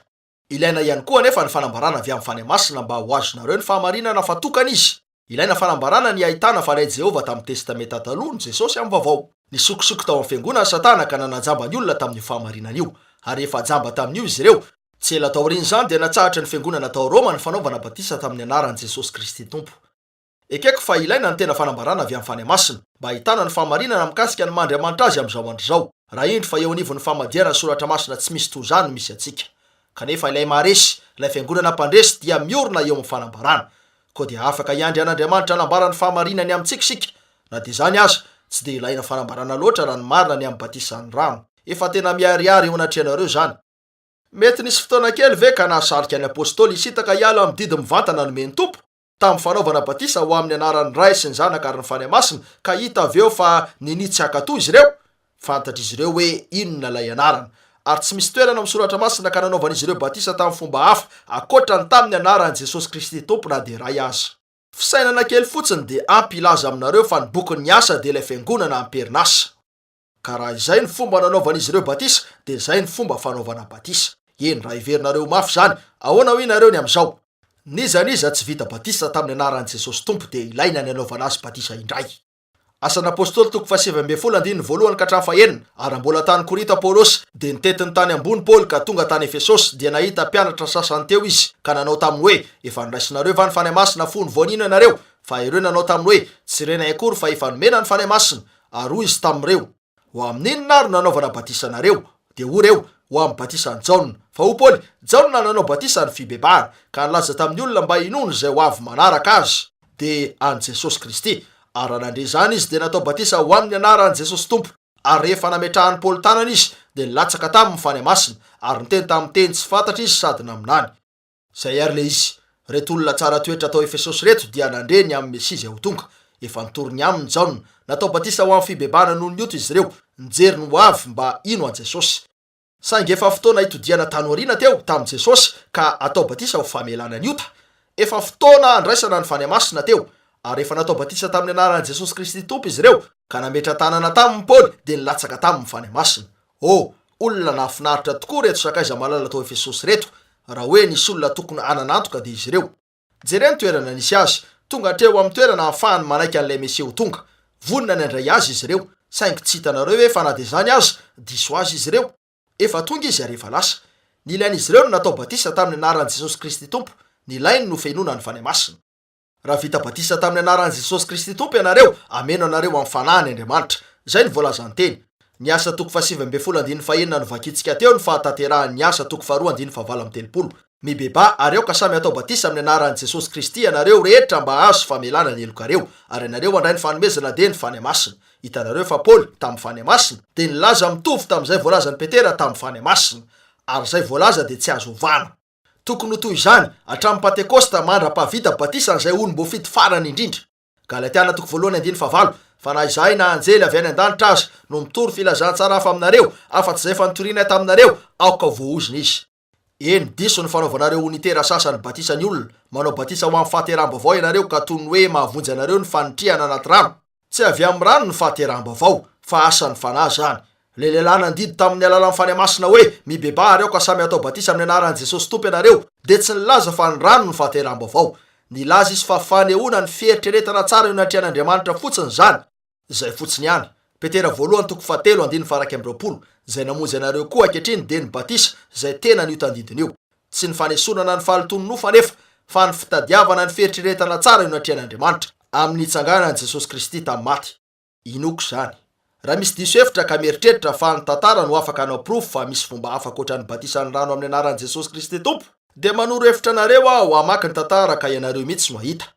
[SPEAKER 1] Ilaina ihany koa anefa ny fanambarana avy amin'ny Fanahy Masina mba ho azonareo ny fahamarinana fa tokana Izy. Ilaina fanambarana ny hahitana fa ilay Jehovah tamin'ny Testamenta Taloha no Jesosy amin'ny Vaovao. Nisokosoko tao amin'ny fiangonana Satana ka nanajamba ny olona tamin'io fahamarinana io. Ary rehefa jamba tamin'io izy ireo, Tsy ela taorian'izany dia natsahatry ny fiangonana tao Roma ny fanaovana batisa tamin'ny anaran'i Jesosy Kristy Tompo. Ekeko fa ilaina ny tena fanambarana avy amin'ny Fanahy Masina, mba hahitana ny fahamarinana mikasika ny maha Andriamanitra Azy amin'izao andro izao, raha indro fa eo anivon'ny famadihana ny Soratra Masina tsy misy toy izany no misy antsika. Kanefa ilay maharesy, ilay fiangonana mpandresy dia miorina eo amin'ny fanambarana. Koa dia afaka hiandry an'Andriamanitra hanambara ny fahamarinany amintsika isika. Na dia izany aza, tsy dia ilaina fanambarana loatra raha ny marina ny amin'ny batisan'ny rano. Efa tena miharihary eo anatrehanareo izany. Mety nisy fotoana kely ve ka nahasarika ny apostoly hisintaka hiala amin'ny didy mivantana nomen'ny Tompo, tamin'ny fanaovana batisa ho amin'ny anaran'ny Ray sy ny Zanaka ary ny Fanahy Masina, ka hita avy eo fa ninia tsy hankatò izy ireo? Fantatr'izy ireo hoe inona ilay anarana. Ary tsy misy toerana ao amin'ny Soratra Masina ka nanaovan'izy ireo batisa tamin'ny fomba hafa ankoatra ny tamin'ny anaran'i Jesosy Kristy Tompo na dia iray aza. Fisainana kely fotsiny dia ampy hilaza aminareo fa ny bokin'ny Asa dia ilay fiangonana am-perinasa. Ka raha izay ny fomba nanaovan'izy ireo batisa, dia izay ny fomba fanaovana batisa. Eny, raha heverinareo ho mafy izany, ahoana hoy nareo ny amin'izao? N'iza n'iza tsy vita batisa tamin'ny anaran'i Jesosy Tompo dia ilaina ny hanaovana azy batisa indray. Asan'Apostoly toko fahasivy ambinifolo andininy voalohany ka hatramin'ny fahenina, Ary raha mbola tany Korinto Apolosy, dia nitety ny tany ambony Paoly ka tonga tany Efesosy, dia nahita mpianatra sasany teo izy, ka nanao taminy hoe, Efa noraisinareo va ny Fanahy Masina fony vao nino ianareo? Fa ireo nanao taminy hoe, Tsy renay akory fa efa nomena ny Fanahy Masina. Ary hoy izy tamin'ireo, Ho amin'inona ary no nanaovana batisa anareo? Dia hoy ireo, Ho amin'ny batisan'i Jaona. Fa hoy Paoly, Jaona nanao batisa ny fibebahana, ka nilaza tamin'ny olona mba hinoany izay ho avy manaraka azy, dia an'i Jesosy Kristy. Ary raha nandre izany izy, dia natao batisa ho amin'ny anaran'i Jesosy Tompo. Ary rehefa nametrahan'i Paoly tanana izy, dia nilatsaka taminy ny Fanahy Masina, ary niteny tamin'ny teny tsy fantatra izy sady naminany. Izay àry ilay izy. Ireto olona tsara toetra tao Efesosy ireto dia nandre ny amin'ny Mesia izay ho tonga. Efa nitory ny aminy Jaona. Natao batisa ho amin'ny fibebahana noho ny ota izy ireo, nijery ny ho avy mba hino an'i Jesosy. Saingy efa fotoana hitodihana tany aoriana teo tamin'i Jesosy ka hatao batisa ho famelana ny ota. Efa fotoana handraisana ny Fanahy Masina teo. Ary rehefa natao batisa tamin'ny anaran'i Jesosy Kristy Tompo izy ireo, ka nametra-tanana taminy Paoly, dia nilatsaka taminy ny Fanahy Masina. Oh, olona nahafinaritra tokoa ireto sakaiza malala tao Efesosy ireto, raha hoe nisy olona tokony hanana antoka dia izy ireo. Jereo ny toerana nisy azy, tonga hatreo amin'ny toerana ahafahany manaiky an'ilay Mesia ho tonga. Vonona ny handray azy izy ireo, saingy tsy hitanareo ve fa na dia izany aza, diso azy izy ireo? Efa tonga izy ary efa lasa. Nilain'izy ireo ny natao batisa tamin'ny anaran'i Jesosy Kristy Tompo, nilainy nofenoina ny Fanahy Masina. Raha vita batisa tamin'ny anaran'i Jesosy Kristy Tompo ianareo, hameno anareo amin'ny Fanahiny Andriamanitra. Izay no voalazan'ny Teny. Ny Asa toko fahasivy ambinifolo andininy fahenina novakintsika teo ny fahatanterahan'ny Asa toko faharoa andininy fahavalo amby telopolo. Mibebaha ary aoka samy hatao batisa amin'ny anaran'i Jesosy Kristy ianareo rehetra mba hahazo famelana ny helokareo, ary ianareo handray ny fanomezana dia ny Fanahy Masina. Hitanareo fa Paoly, tamin'ny Fanahy Masina, dia nilaza mitovy tamin'izay voalazan'i Petera tamin'ny Fanahy Masina. Ary izay voalaza dia tsy azo ovana. Tokony ho toy izany, hatramin'ny Pantekosta mandra-pahavita batisan'izay olom-boafidy farany indrindra. Galatiana toko voalohany andininy fahavalo, Fa na izahay na anjely avy any an-danitra aza no mitory filazantsara hafa aminareo, afa-tsy izay efa nitorianay taminareo, aoka ho voaozona izy. Eny, diso ny fanaovanareo onitera sasany batisa ny olona, manao batisa ho amin'ny fahateraham-baovao ianareo ka toy ny hoe mahavonjy anareo ny fanitrihana anaty rano. Tsy avy amin'ny rano ny fahateraham-baovao, fa asan'ny Fanahy izany. Ilay lehilahy nandidy tamin'ny alalan'ny Fanahy Masina hoe, Mibebaha ary aoka samy hatao batisa amin'ny anaran'i Jesosy Tompo ianareo, dia tsy nilaza fa ny rano no fahateraham-baovao. Nilaza izy fa fanehoana ny fieritreretana tsara eo anatrehan'Andriamanitra fotsiny izany. Izay fotsiny ihany. Petera voalohany toko fahatelo andininy faha-21, Izay namonjy anareo koa ankehitriny dia ny batisa, izay tenany io tandindona io. Tsy ny fanesorana ny fahalotoan'ny nofo anefa, fa ny fitadiavana ny fieritreretana tsara eo anatrehan'Andriamanitra, amin'ny nitsanganan'i Jesosy Kristy tamin'ny maty. Inoako izany. Raha misy diso hevitra ka mieritreritra fa ny tantara no afaka hanao porofo fa misy fomba hafa ankoatra ny batisan'ny rano amin'ny anaran'i Jesosy Kristy Tompo, dia manoro hevitra anareo aho hamaky ny tantara ka ianareo mihitsy no hahita.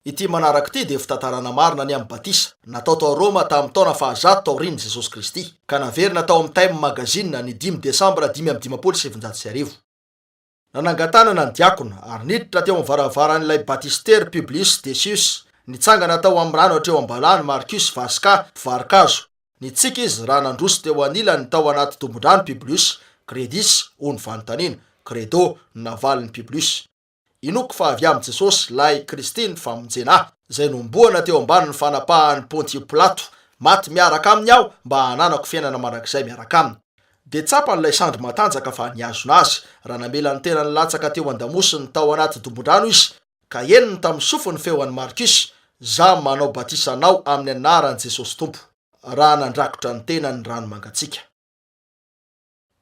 [SPEAKER 1] Ity manaraka ity dia fitantarana marina ny amin'ny batisa, natao tao Roma tamin'ny taona fahazato taorian'i Jesosy Kristy, ka naverina tao amin'ny Time Magazine ny dimy Desambra 1955. Nanangan-tanana ny diakona, ary niditra teo amin'ny varavaran'ilay batistery Publius Decius. Nitsangana tao amin'ny rano hatreo am-balahany Marcus Vasca, mpivaro-kazo. Nitsiky izy raha nandroso teo anilany tao anaty dombon-drano Publius. Credis? hoy ny fanontaniana. Credo, no navalin'i Publius. Inoako fa avy amin'i Jesosy, ilay Kristy ny famonjena ahy, izay nohomboana teo ambanin'ny fanapahan'i Pontio Pilato. Maty miaraka aminy aho mba hananako fiainana mandrakizay miaraka aminy. Dia tsapan'ilay sandry matanjaka fa nihazona azy, raha namela ny tenany latsaka teo an-damosiny tao anaty dombon-drano izy, ka henony tamin'ny sofiny feo an'i Marcus, Za manao batisa anao amin'ny anaran'i Jesosy Tompo, raha nandrakotra ny tenany ny rano mangatsiaka.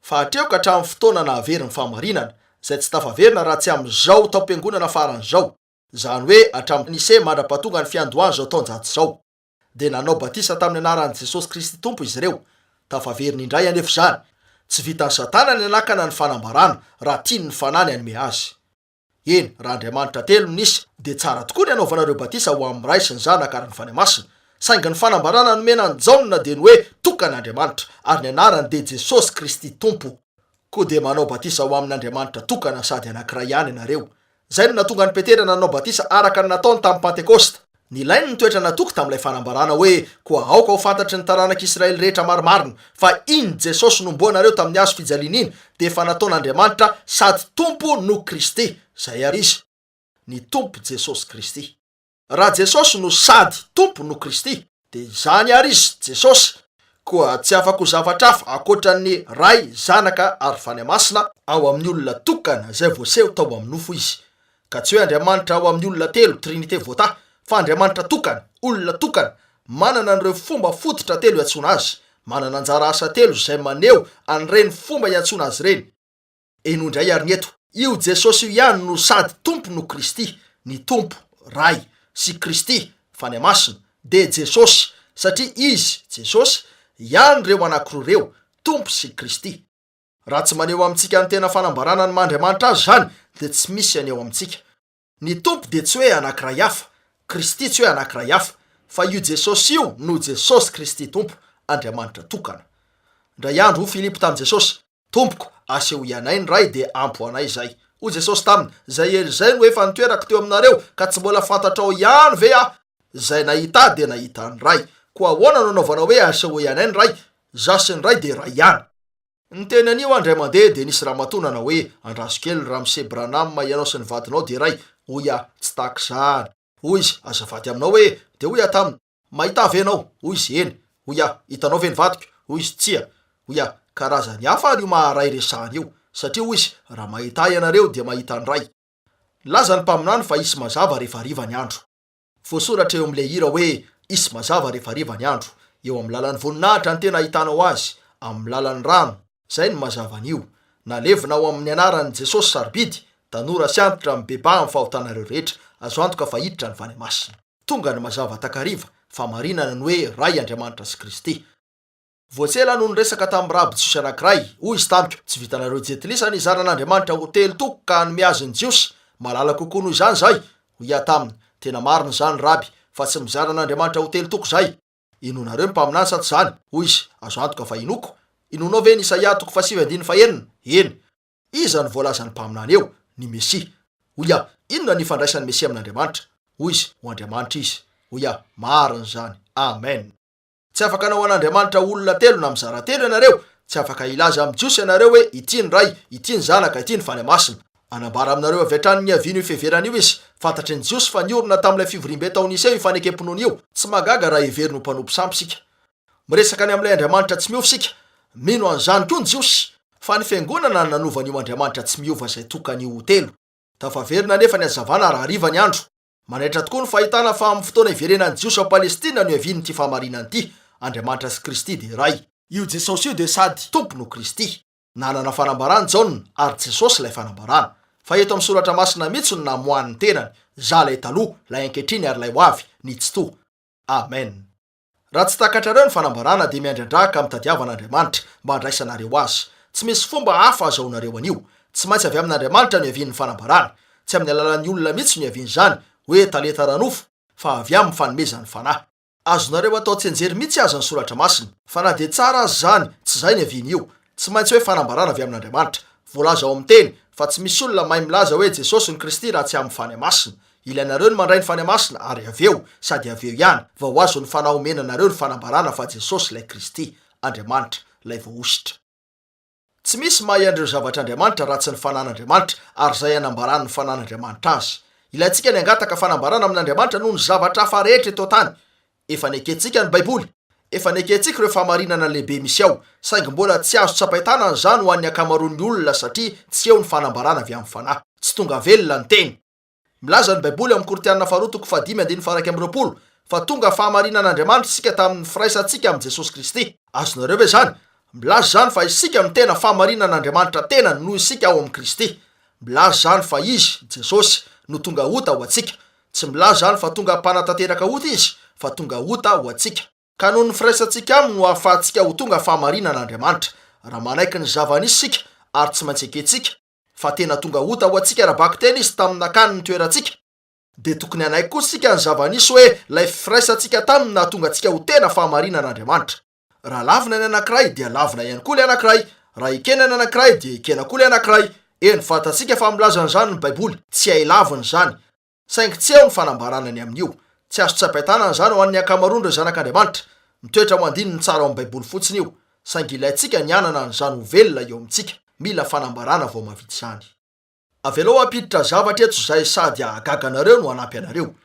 [SPEAKER 1] Fa hatreo ka hatramin'ny fotoana nahavery ny fahamarinana, izay tsy tafaverina raha tsy amin'izao taom-piangonana farany izao, izany hoe hatramin'ny Nise mandra-pahatonga ny fiandohan'izao taonjato izao. Dia nanao batisa tamin'ny anaran'i Jesosy Kristy Tompo izy ireo. Tafaverina indray anefa izany. Tsy vitan'i Satana ny hanakana ny fanambarana, raha tian'ny Fanahy ny hanome azy. Eny, raha Andriamanitra telo no nisy, dia tsara tokoa ny hanaovanareo batisa ho amin'ny Ray sy ny Zanaka ary ny Fanahy Masina. Saingy ny fanambarana nomena an'i Jaona dia ny hoe tokana Andriamanitra, ary ny anarany dia Jesosy Kristy Tompo. Koa dia manao batisa ho amin' Andriamanitra tokana sady anankiray ihany ianareo. Izay no nahatonga an'i Petera nanao batisa araka ny nataony tamin'ny Pantekosta. Nilainy ny toetra natoky tamin'ilay fanambarana hoe, Koa aoka ho fantatry ny taranak'i Israely rehetra marimarina, fa iny Jesosy nomboanareo tamin'ny hazo fijaliana iny dia efa nataon'Andriamanitra sady Tompo no Kristy, izay ary Izy, ny Tompo Jesosy Kristy. Raha Jesosy no sady Tompo no Kristy, dia izany àry Izy, Jesosy, koa tsy afa-ko zavatra hafa ankoatra ny Ray, Zanaka ary Fanahy Masina ao amin'ny olona tokana izay voaseho tao amin'ny nofo Izy. Ka tsy hoe Andriamanitra ao amin'ny olona telo, Trinite voatahy, fa Andriamanitra tokana, olona tokana, manana an'ireo fomba fototra telo iantsoana Azy, manana anjara asa telo izay maneho an'ireny fomba iantsoana Azy ireny. Henoy indray ary ny eto. Io Jesosy io ihany no sady Tompo no Kristy, ny Tompo, Ray, sy Kristy, Fanahy Masina, dia Jesosy, satria Izy, Jesosy, ihany ireo anankiroa ireo, Tompo sy Kristy. Raha tsy maneho amintsika ny tena fanambarana ny maha Andriamanitra Azy izany, dia tsy misy haneho amintsika. Ny Tompo dia tsy hoe anankiray hafa, Kristy tsy hoe anankiray hafa, fa io Jesosy io no Jesosy Kristy Tompo, Andriamanitra tokana. Indray andro hoy Filipo tamin'i Jesosy, Tompoko, asehoy anay ny Ray dia ampy ho anay izay. Hoy Jesosy taminy, Izay ela izay no efa nitoerako teo aminareo, ka tsy mbola fantatrao ihany ve Aho? Izay nahita Ahy dia nahita ny Ray. Koa ahoana no anaovanao hoe, Asehoy anay ny Ray? Izaho sy ny Ray dia iray ihany. Niteny an'io aho indray mandeha dia nisy ramatoa nanao hoe, Andraso kely Ramose Branham, ianao sy ny vadinao dia iray. Hoy aho, Tsy tahaka izany. Hoy izy, Azafady aminao hoe. Dia hoy aho taminy, Mahita ahy ve ianao? Hoy izy, Eny. Hoy aho, Hitanao ve ny vadiko? Hoy izy, Tsia. Hoy aho, Karazany hafa ary io maha-ray resahana io. Satria hoy izy, Raha mahita ahy ianareo dia mahita ny Ray. Nilaza ny mpaminany fa hisy mazava rehefa hariva ny andro. Voasoratra eo amin'ilay hira hoe, Hisy mazava rehefa hariva ny andro. Eo amin'ny lalan'ny voninahitra ny tena ahitanao azy, amin'ny lalan'ny rano. Izay no mazava anio. Nalevina ao amin'ny anaran'i Jesosy sarobidy, tanora sy antitra mibebaha amin'ny fahotanareo rehetra. Azo antoka fa hiditra ny Fanahy Masina. Tonga ny mazava takariva, fahamarinana ny hoe Ray Andriamanitra sy Kristy. Vao tsy ela no niresaka tamin'ny raby jiosy anankiray. Hoy izy tamiko, Tsy vitanareo jentilisa ny hizara an'Andriamanitra ho telo toko ka hanome azy ny Jiosy. Malala kokoa noho izany izahay. Hoy aho taminy, Tena marina izany, Raby, fa tsy mizara an'Andriamanitra ho telo toko izahay. Inoanareo ny mpaminany sa tsy izany? Hoy izy, Azo antoka fa inoako. Inoanao ve ny Isaia toko fahasivy andininy fahenina? Eny. Iza no voalazan'ny mpaminany eo? Ny Mesia. Hoy aho, Inona ny ifandraisan'ny Mesia amin'Andriamanitra? Hoy izy, Ho Andriamanitra izy. Hoy aho, Marina izany. Amen. Tsy afaka hanao an'Andriamanitra ho olona telo na mizara telo ianareo. Tsy afaka hilaza amin'ny Jiosy ianareo hoe, Ity ny Ray, ity ny Zanaka, ity ny Fanahy Masina. Hanambara aminareo avy hatrany ny niavian'io fiheverana io izy. Fantatry ny Jiosy fa niorina tamin'ilay fivoriambe tao Nicée io fanekem-pinoana io. Tsy mahagaga raha heveriny ho mpanompo sampy isika. Miresaka ny amin'ilay Andriamanitra tsy miova isika. Mino an'izany koa ny Jiosy. Fa ny Fiangonana no nanova an'io Andriamanitra tsy miova izay tokana io ho telo. Tafaverina anefa ny hazavana raha hariva ny andro. Manaitra tokoa ny fahitana fa amin'ny fotoana hiverenan'ny Jiosy ao Palestina no hiavian'ity fahamarinana ity. Andriamanitra sy Kristy dia iray. Io Jesosy io dia sady Tompo no Kristy. Nanana fanambarana Jaona ary Jesosy ilay fanambarana. Fa eto amin'ny Soratra Masina mihitsy no namoahany ny tenany, Izaho ilay taloha, ilay ankehitriny ary ilay ho avy, ny Tsitoha. Amen. Raha tsy takatrareo ny fanambarana dia miandrandrà ka mitadiava an'Andriamanitra mba handraisanareo azy. Tsy misy fomba hafa azahoanareo an'io. Tsy maintsy avy amin'Andriamanitra no iavian'ny fanambarana. Tsy amin'ny alalan'ny olona mihitsy no iavian'izany, hoe talenta ara-nofo, fa avy amin'ny fanomezan'ny Fanahy. Azonareo atao tsianjery mihitsy aza ny Soratra Masina. Fa na dia tsara aza izany, tsy izay no iavian'io. Tsy maintsy hoe fanambarana avy amin'Andriamanitra. Voalaza ao amin'ny Teny fa tsy misy olona mahay milaza hoe Jesosy no Kristy raha tsy amin'ny Fanahy Masina. Ilainareo ny mandray ny Fanahy Masina ary avy eo, sady avy eo ihany, vao ho azon'ny Fanahy omena anareo ny fanambarana fa Jesosy ilay Kristy, Andriamanitra, ilay Voahosotra. Tsy misy mahay an'ireo zavatr'Andriamanitra raha tsy ny Fanan'Andriamanitra ary izay anambaran'ny Fanan'Andriamanitra azy. Ilaintsika ny hangataka fanambarana amin'Andriamanitra noho ny zavatra hafa rehetra eto an-tany. Efa nekentsika ny Baiboly. Efa nekentsika ireo fahamarinana lehibe misy ao. Saingy mbola tsy azo tsapain-tanana izany ho an'ny ankamaroan'ny olona satria tsy eo ny fanambarana avy amin'ny Fanahy. Tsy tonga velona ny Teny. Milaza ny Baiboly ao amin'ny Korintiana faharoa toko fahadimy andininy faha-21 fa tonga fahamarinan'Andriamanitra isika tamin'ny firaisantsika amin'i Jesosy Kristy. Azonareo ve izany? Milaza izany fa isika no tena fahamarinan'Andriamanitra tenany noho isika ao amin'i Kristy. Milaza izany fa Izy, Jesosy, no tonga ota ho antsika. Tsy milaza izany fa tonga mpanatanteraka ota Izy, fa tonga ota ho antsika. Ka noho ny firaisantsika Aminy no ahafahantsika ho tonga fahamarinan'Andriamanitra. Raha manaiky ny zava-nisy isika, ary tsy maintsy ekentsika, fa tena tonga ota ho antsika ara-bakiteny Izy tamin'ny nakany ny toerantsika, dia tokony hanaiky koa isika ny zava-nisy hoe ilay firaisantsika taminy nahatonga antsika ho tena fahamarinan'Andriamanitra. Raha lavina ny anankiray, dia lavina ihany koa ilay anankiray. Raha ekena ny anankiray, dia ekena koa ilay anankiray. Eny, fantatsika fa milaza an'izany ny Baiboly. Tsy hay lavina izany. Saingy tsy eo ny fanambarana ny amin'io. Tsy azo tsapain-tanana izany ho an'ny ankamaroan'ireo zanak'Andriamanitra. Mitoetra ho andininy tsara ao amin'ny Baiboly fotsiny io. Saingy ilaintsika ny hanana an'izany ho velona eo amintsika. Mila fanambarana vao mahavita izany. Avelao hampiditra zavatra eto izay sady hahagaga anareo no hanampy anareo.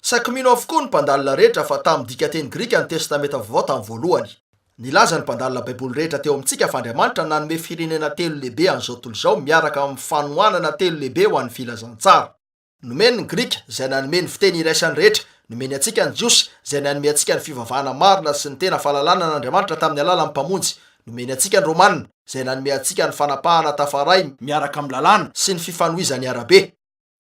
[SPEAKER 1] Saiky mino avokoa ny mpandalina rehetra fa tamin'ny dikanteny grika ny Testamenta Vaovao tamin'ny voalohany. Nilaza ny mpandalina Baiboly rehetra teo amintsika fa Andriamanitra nanome firenena telo lehibe an'izao tontolo izao miaraka amin'ny fanohanana telo lehibe ho an'ny filazantsara. Nomeny ny Grika, izay nanome ny fiteny iraisan'ny rehetra. Nomeny antsika ny Jiosy, izay nanome antsika ny fivavahana marina sy ny tena fahalalana an'Andriamanitra tamin'ny alalan'ny Mpamonjy. Nomeny antsika ny Romana, izay nanome antsika ny fanapahana tafaray miaraka amin'ny lalàna sy ny fifanohizan'ny arabe.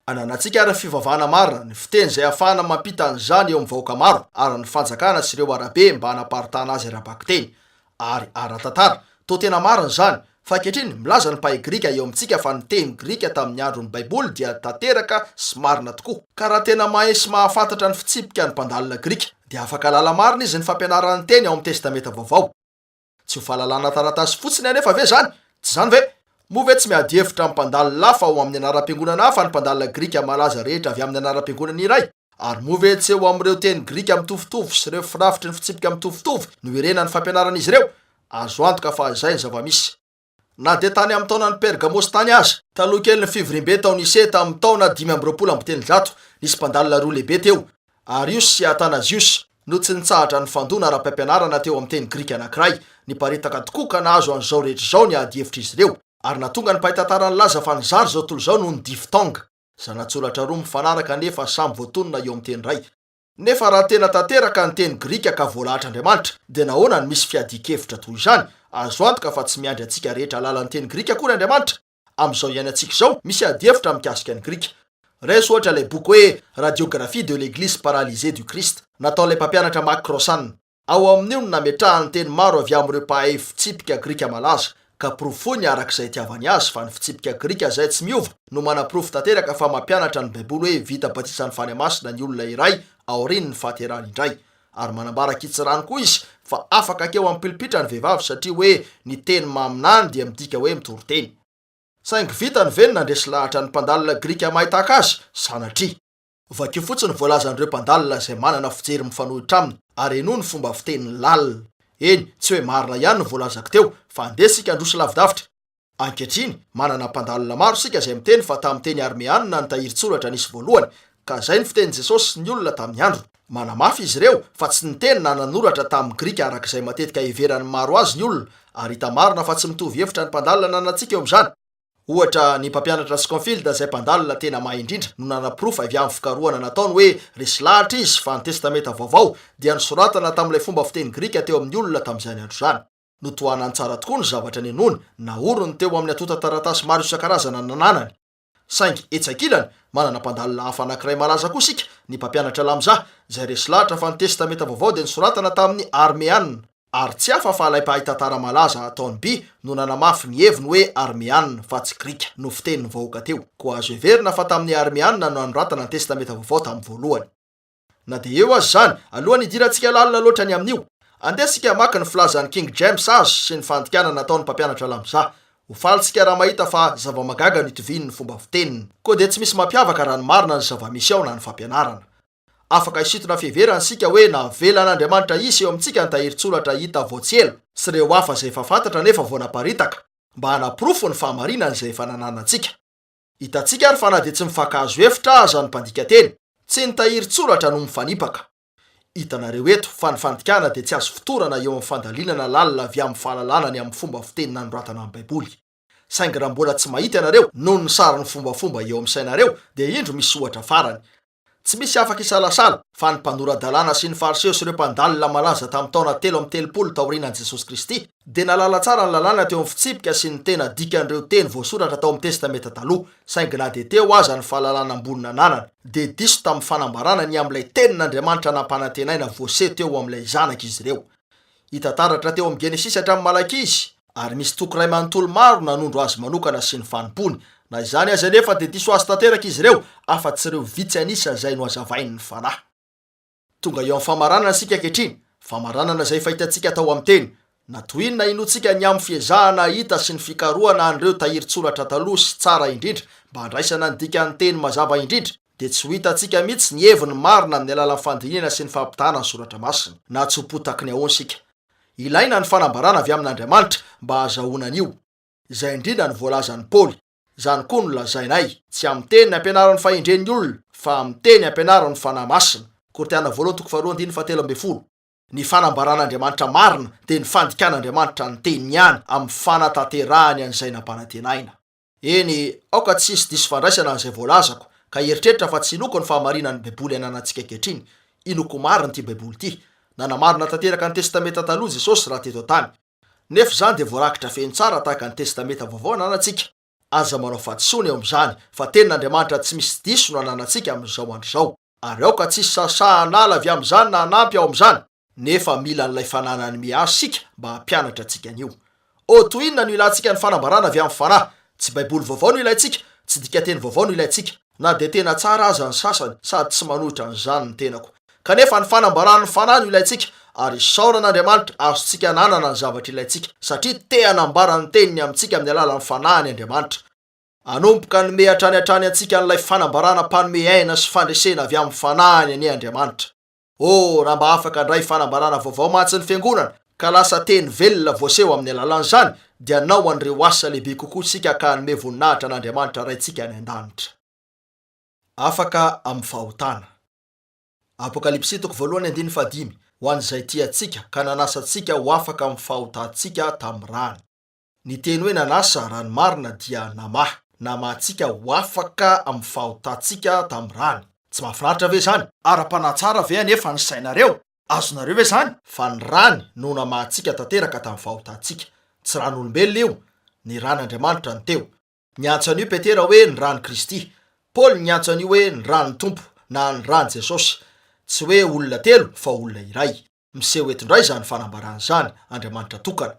[SPEAKER 1] Ananantsika ary ny fivavahana marina, ny fiteny izay ahafahana mampita an'izany eo amin'ny vahoaka maro, ary ny fanjakana sy ireo arabe mba hanaparitahana azy ara-bakiteny ary ara-tantara. Toa tena marina izany. Fa ankehitriny, milaza ny mpahay grika eo amintsika fa ny teny grika tamin'ny andron'ny Baiboly dia tanteraka sy marina tokoa. Ka raha tena mahay sy mahafantatra ny fitsipika ny mpandalina grika, dia afaka hahalala marina izy ny fampianaran'ny teny ao amin'ny Testamenta Vaovao. Tsy ho fahalalana taratasy fotsiny anefa ve izany? Tsy izany ve? Moa ve tsy miady hevitra amin'ny mpandalina hafa ao amin'ny anaram-piangonana hafa ny mpandalina grika malaza rehetra avy amin'ny anaram-piangonana iray? Ary moa ve tsy eo amin'ireo teny grika mitovitovy sy ireo firafitry ny fitsipika mitovitovy no irenan'ny fampianaran'izy ireo? Azo antoka fa izay ny zava-misy. Na dia tany amin'ny taonan'i Pergamosy tany aza. Taloha kelin'ny fivoriambe tao Nicée tamin'ny taona 325, nisy mpandalina roa lehibe teo, Arius sy Athanasius, no tsy nitsahatra nifandona ara-pampianarana teo amin'ny teny grika anankiray. Niparitaka tokoa ka nahazo an'izao rehetra izao ny ady hevitr'izy ireo, ary nahatonga ny mpahay tantara nilaza fa nizara izao tontolo izao noho ny diphtongue. Zanatsoratra roa mifanaraka nefa samy voatonona eo amin'ny teny iray. Nefa raha tena tanteraka ny teny grika ka voalahatr'Andriamanitra, dia nahoana no misy fiadian-kevitra toy izany? Azo antoka fa tsy miandry antsika rehetra hahalala ny teny grika akory Andriamanitra. Amin'izao iainantsika izao, misy adihevitra mikasika ny grika. Raiso ohatra ilay boky hoe Radiographie de l'Église paralysée du Christ, nataon'ilay mpampianatra Mac Crossan. Ao amin'io no nametrahany teny maro avy amin'ireo mpahay fitsipika grika malaza, ka porofoiny araka izay itiavany azy fa ny fitsipika grika izay tsy miova no manaporofo tanteraka fa mampianatra ny Baiboly hoe vita batisan'ny Fanahy Masina ny olona iray aorian'ny fahaterahany indray. Ary manambara an-kitsirano koa izy fa afaka akeo amin'ny pilipitra ny vehivavy satria hoe ny teny maminany dia midika hoe mitory teny. Saingy vitany ve ny nandresy lahatra ny mpandalina grika mahay tahaka azy? Sanatria. Vakio fotsiny ny voalazan'ireo mpandalina izay manana fijery mifanohitra aminy ary henoy ny fomba fiteniny lalina. Eny, tsy hoe marina ihany ny voalazako teo, fa andeha isika handroso lavidavitra. Ankehitriny, manana mpandalina maro isika izay miteny fa tamin'ny teny armeanina ny tahirin-tsoratra nisy voalohany, ka izay ny fitenin'i Jesosy sy ny olona tamin'ny androny. Manamafy izy ireo fa tsy niteny na nanoratra tamin'ny grika araka izay matetika heveran'ny maro azy ny olona, ary hita marina fa tsy mitovy hevitra ny mpandalina ananantsika eo amin'izany. Ohatra, ny mpampianatra Sconfield izay mpandalina tena mahay indrindra no nanaporofo avy amin'ny fikarohana nataony hoe resy lahatra izy fa ny Testamenta Vaovao dia nosoratana tamin'ilay fomba fiteny grika teo amin'ny olona tamin'izany andro izany. Notohanany tsara tokoa ny zavatra ninoany, naoriny teo amin'ny antontan-taratasy maro isan-karazana nananany. Saingy etsy ankilany, manana mpandalina hafa anankiray malaza koa isika, ny mpampianatra Lamza, izay resy lahatra fa ny Testamenta Vaovao dia nosoratana tamin'ny Armeana. Ary tsy hafa fa ilay mpahay tantara malaza Toynbee no nanamafy ny heviny hoe Armeana, fa tsy Grika, no fitenin'ny vahoaka teo. Koa azo heverina fa tamin'ny Armeana no nanoratana ny Testamenta Vaovao tamin'ny voalohany. Na dia eo aza izany, alohan'ny hidirantsika lalina loatra ny amin'io, andeha isika hamaky ny filazan'i King James azy sy ny fandikana nataon'ny mpampianatra Lamza. Ho faly isika raha mahita fa zava-mahagaga no itovian'ny fomba fiteniny. Koa dia tsy misy mampiavaka raha ny marina ny zava-misy ao na ny fampianarana. Afaka hisintona fiheverana isika hoe navelan'Andriamanitra hisy eo amintsika ny tahirin-tsoratra hita vao tsy ela sy ireo hafa izay efa fantatra nefa vao naparitaka, mba hanaporofo ny fahamarinan'izay efa nananantsika. Hitantsika ary fa na dia tsy mifankahazo hevitra aza ny mpandika teny, tsy ny tahirin-tsoratra no mifanipaka. Hitanareo eto fa ny fandikana dia tsy azo fotorana eo amin'ny fandalinana lalina avy amin'ny fahalalana ny amin'ny fomba fiteny nanoratana ny Baiboly. Saingy raha mbola tsy mahita ianareo noho ny sarin'ny fombafomba eo amin'ny sainareo dia indro misy ohatra farany. Tsy misy afaka hisalasala fa ny mpanora-dalàna sy ny Fariseo sy ireo mpandalina malaza tamin'ny taona 33 taorianan'i Jesosy Kristy dia nahalala tsara ny lalàna teo amin'ny fitsipika sy ny tena dikan'ireo teny voasoratra tao amin'ny Testamenta Taloha, saingy na dia teo aza ny fahalalana ambony nananany, dia diso tamin'ny fanambarana ny amin'ilay Tenin'Andriamanitra nampanantenaina voaseho teo amin'ilay Zanaka izy ireo. Hita taratra teo amin'ny Genesisy hatramin'ny Malakia izy, ary misy toko iray manontolo maro nanondro azy manokana sy ny fanompoany. Na izany aza anefa dia diso azy tanteraka izy ireo, afa-tsy ireo vitsy an'isa izay nohazavain'ny Fanahy. Tonga eo amin'ny famaranana isika ankehitriny, famaranana izay efa hitantsika tao amin'ny Teny. Na toy inona inoantsika ny amin'ny fiezahana hahita sy ny fikarohana an'ireo tahirin-tsoratra taloha sy tsara indrindra mba handraisana ny dikan'ny Teny mazava indrindra, dia tsy ho hitantsika mihitsy ny heviny marina amin'ny alalan'ny fandinihana sy ny fampitahana ny Soratra Masina, na tsy ho potaky ny ahoana isika. Ilaina ny fanambarana avy amin'Andriamanitra mba hahazahoana an'io. Izay indrindra no voalazan'i Paoly. Izany koa no lazainay, tsy amin'ny teny ampianaran'ny fahendren'ny olona, fa amin'ny teny ampianaran'ny Fanahy Masina. Korintiana voalohany toko faharoa andininy fahatelo ambin'ny folo. Ny fanambaran'Andriamanitra marina dia ny fandikan'Andriamanitra ny teniny ihany amin'ny fanatanterahany an'izay nampanantenaina. Eny, aoka tsy hisy diso fandraisana an'izay voalazako, ka hieritreritra fa tsy inoako ny fahamarinan'ny Baiboly ananantsika ankehitriny. Inoako marina ity Baiboly ity. Nanamarina tanteraka ny Testamenta Taloha Jesosy raha teto an-tany. Nefa izany dia voarakitra feno tsara tahaka ny Testamenta Vaovao ananantsika. Aza manao fahadisoana eo amin'izany, fa Tenin'Andriamanitra tsy misy diso no ananantsika amin'izao andro izao. Ary aoka tsy hisy sahisahy hanala avy amin'izany na hanampy ao amin'izany. Nefa mila an'ilay fananany miahy isika mba hampianatra antsika an'io. Oh, toy inona no ilantsika ny fanambarana avy amin'ny Fanahy! Tsy Baiboly vaovao no ilaintsika, tsy dikanteny vaovao no ilaintsika, na dia tena tsara aza ny sasany, sady tsy manohitra an'izany ny tenako. Kanefa ny fanambaran'ny Fanahy no ilaintsika, ary isaorana Andriamanitra azontsika ananana ny zavatra ilaintsika, satria te hanambara ny Teniny amintsika amin'ny alalan'ny Fanahiny Andriamanitra. Hanomboka hanome hatrany hatrany antsika an'ilay fanambarana mpanome aina sy fandresena avy amin'ny Fanahiny anie Andriamanitra. Oh, raha mba afaka handray fanambarana vaovao mantsy ny Fiangonana, ka lasa Teny velona voaseho amin'ny alalan'izany, dia hanao an'ireo asa lehibe kokoa isika ka hanome voninahitra an'Andriamanitra Raintsika any An-danitra. Afaka amin'ny fahotana. Apokalypsy toko voalohany andininy fahadimy, Ho an'izay tia antsika ka nanasa antsika ho afaka amin'ny fahotantsika tamin'ny rany. Ny teny hoe nanasa, raha ny marina, dia namaha. Namaha antsika ho afaka amin'ny fahotantsika tamin'ny rany. Tsy mahafinaritra ve izany? Ara-panahy tsara ve anefa ny sainareo? Azonareo ve izany? Fa ny rany no namaha antsika tanteraka tamin'ny fahotantsika. Tsy ran'olombelona io. Ny ran'Andriamanitra no teo. Niantso an'io Petera hoe ny ran'i Kristy. Paoly niantso an'io hoe ny ran'ny Tompo, na ny ran'i Jesosy. Tsy hoe olona telo, fa olona iray. Miseho eto indray izany fanambarana izany, Andriamanitra tokana.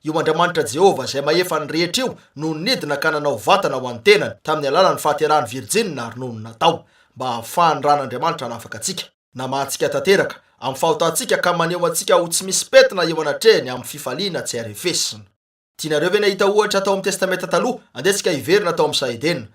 [SPEAKER 1] Io Andriamanitra Jehovah izay mahefa ny rehetra io no nidina ka nanao vatana ho an'ny tenany, tamin'ny alalan'ny fahaterahan'ny virjinina ary nonina tao, mba hahafahan'ny ran'Andriamanitra hanafaka antsika, namaha antsika tanteraka, amin'ny fahotantsika ka maneho antsika ho tsy misy pentina eo anatrehany amin'ny fifaliana tsy arefesina. Tianareo ve ny hahita ohatra tao amin'ny Testamenta Taloha? Andeha tsika hiverina tao amin'ny saha Edena.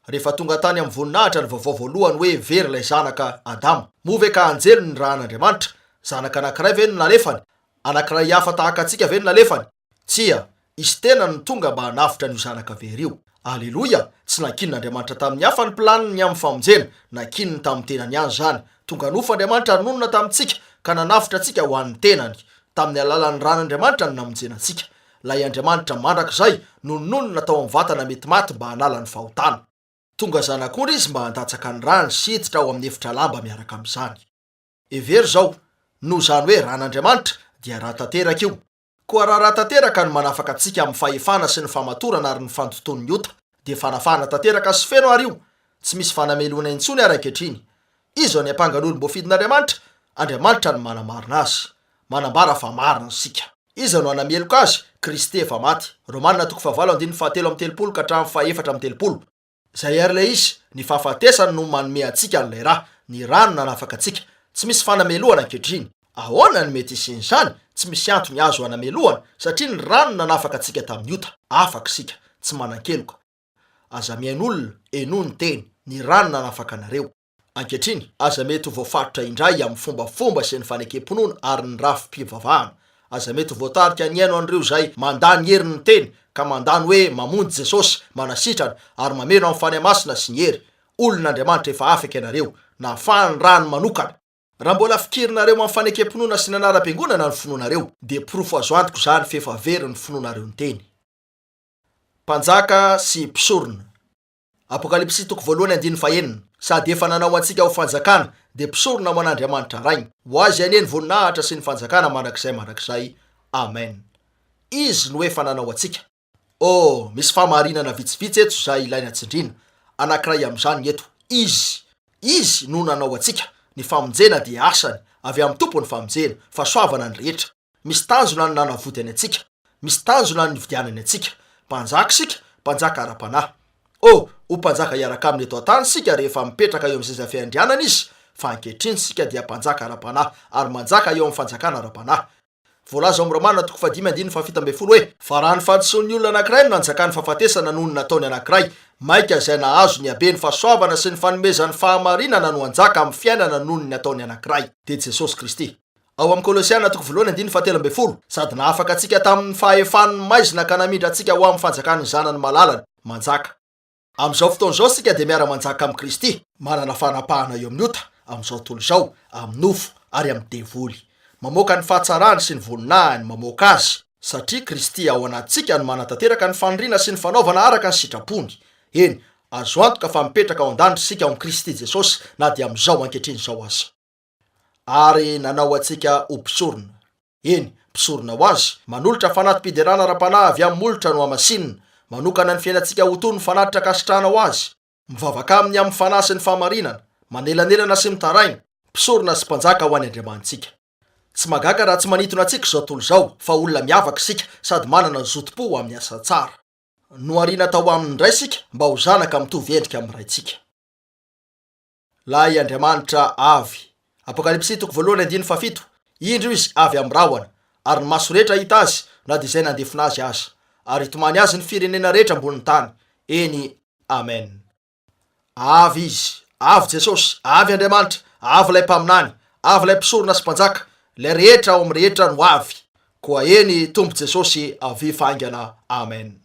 [SPEAKER 1] Rehefa tonga tany amin'ny voninahitra ny vaovao voalohany hoe very ilay zanaka Adama. Moa ve ka anjely no nirahan'Andriamanitra? Zanaka anankiray ve no nalefany? Anankiray hafa tahaka antsika ve no nalefany? Tsia, izy tenany no tonga mba hanavotra an'io zanaka very io. Aleloia! Tsy nankinin'Andriamanitra tamin'ny hafa ny planiny ny amin'ny famonjena, nankininy tamin'ny tenany ihany izany. Tonga nofo Andriamanitra ary nonina tamintsika, ka nanavotra antsika ho an'ny tenany. Tamin'ny alalan'ny ran'Andriamanitra no namonjena antsika. Ilay Andriamanitra mandrakizay no nonina tao amin'ny vatana mety maty mba hanala ny fahotana. Tonga Zanak'ondry Izy mba handatsaka ny rany sy hiditra ao amin'ny efitra lamba miaraka amin'izany. Hevero izao, noho izany hoe ran'Andriamanitra, dia ra tanteraka io. Koa raha ra tanteraka no manafaka antsika amin'ny fahefana sy ny famatorana ary ny fandotoan'ny ota, dia fanafahana tanteraka sy feno àry io. Tsy misy fanamelohana intsony àry ankehitriny. Iza no niampanga ny olom-boafidin'Andriamanitra? Andriamanitra no manamarina azy. Manambara fa marina isika. Iza no hanameloka azy? Kristy efa maty. Romana toko fahavalo andininy fahatelo amby telopolo ka hatramin'ny fahaefatra amby telopolo. Izay àry ilay izy, ny fahafatesany no manome antsika an'ilay ra. Ny ra no nanafaka antsika. Tsy misy fanamelohana ankehitriny. Ahoana no mety hisian'izany? Tsy misy antony azo hanamelohana, satria ny rano nanafaka antsika tamin'ny ota. Afaka isika. Tsy manan-keloka. Aza mihaino olona, henoy ny Teny. Ny rano nanafaka anareo. Ankehitriny, aza mety ho voafaritra indray amin'ny fombafomba sy ny fanekem-pinoana ary ny rafi-pivavahana. Aza mety ho voatarika ny hihaino an'ireo izay mandà ny herin'ny Teny, ka mandà ny hoe mamonjy Jesosy, manasitrana, ary mameno amin'ny Fanahy Masina sy ny hery. Olon'Andriamanitra efa afaka ianareo. Nafahan'ny rany manokana. Raha mbola fikirinareo amin'ny fanekem-pinoana sy ny anaram-piangonana ny finoanareo, dia porofo azo antoka izany f'efa very ny finoanareo ny Teny. Mpanjaka sy mpisorona. Apokalypsy toko voalohany andininy fahenina, Sady efa nanao antsika ho fanjakana, dia mpisorona ho an'Andriamanitra Rainy. Ho Azy anie ny voninahitra sy ny fanjakana mandrakizay mandrakizay. Amen. Izy no efa nanao antsika. Oh, misy fahamarinana vitsivitsy eto izay ilaina tsindriana. Anankiray amin'izany ny eto. Izy. Izy no nanao antsika. Ny famonjena dia asany. Avy amin'ny Tompo ny famonjena. Fahasoavana ny rehetra. Misy tanjona ny nanavotany antsika. Misy tanjona ny nividianany antsika. Mpanjaka isika, mpanjaka ara-panahy. Oh, ho mpanjaka hiaraka aminy eto an-tany isika rehefa mipetraka eo amin'ny seza fiandrianana izy, fa ankehitriny isika dia mpanjaka ara-panahy ary manjaka eo amin'ny fanjakana ara-panahy. Voalaza ao amin'ny Romana toko fahadimy andininy fahafito ambin'ny folo hoe, Fa raha ny fahadisoan'ny olona anankiray no nanjakan'ny fahafatesana noho ny nataony anankiray, mainka izay nahazo ny haben'ny fahasoavana sy ny fanomezan'ny fahamarinana no hanjaka amin'ny fiainana noho ny nataony anankiray, dia Jesosy Kristy. Ao amin'ny Kolosiana toko voalohany andininy fahatelo ambin'ny folo, sady nahafaka antsika tamin'ny fahefan'ny maizina ka namindra antsika ho amin'ny fanjakan'ny Zanany malalany, manjaka. Amin'izao fotoana izao isika dia miara-manjaka amin'i Kristy, manana fanapahana eo amin'ny ota, amin'izao tontolo izao, amin'ny nofo, ary amin'ny devoly. Mamoaka ny fahatsarany sy ny voninahiny, mamoaka azy, satria Kristy ao anatintsika no manatanteraka ny faniriana sy ny fanaovana araka ny sitrapony. Eny, azo antoka fa mipetraka ao an-danitra isika ao amin'i Kristy Jesosy na dia amin'izao ankehitriny izao aza. Ary nanao antsika ho mpisorona. Eny, mpisorona ho Azy, manolotra fanati-piderana ara-panahy avy amin'ny molotra nohamasinina, manokana ny fiainantsika ho toy ny fanatitra ankasitrahana ho Azy, mivavaka Aminy amin'ny fanahy sy ny fahamarinana, manelanelana sy mitaraina, mpisorona sy mpanjaka ho an'ny Andriamanitsika. Tsy mahagaga raha tsy manintona antsika izao tontolo izao fa olona miavaka isika sady manana zotom-po ho amin'ny asa tsara. Nohariana tao Aminy indray isika mba ho zanaka mitovy endrika amin'ny Raintsika. Lay Andriamanitra avy. Apokalypsy toko voalohany andininy fahafito, Indro Izy avy amin'ny rahona, ary ny maso rehetra hahita Azy, na dia izay nandefona Azy aza. Ary hitomany Azy ny firenena rehetra ambonin'ny tany. Eny, Amen. Avy Izy. Avy Jesosy. Avy Andriamanitra. Avy ilay Mpaminany. Avy ilay Mpisorona sy Mpanjaka. Ilay rehetra ao amin'ny rehetra no avy. Koa eny, Tompo Jesosy, avia faingana. Amen.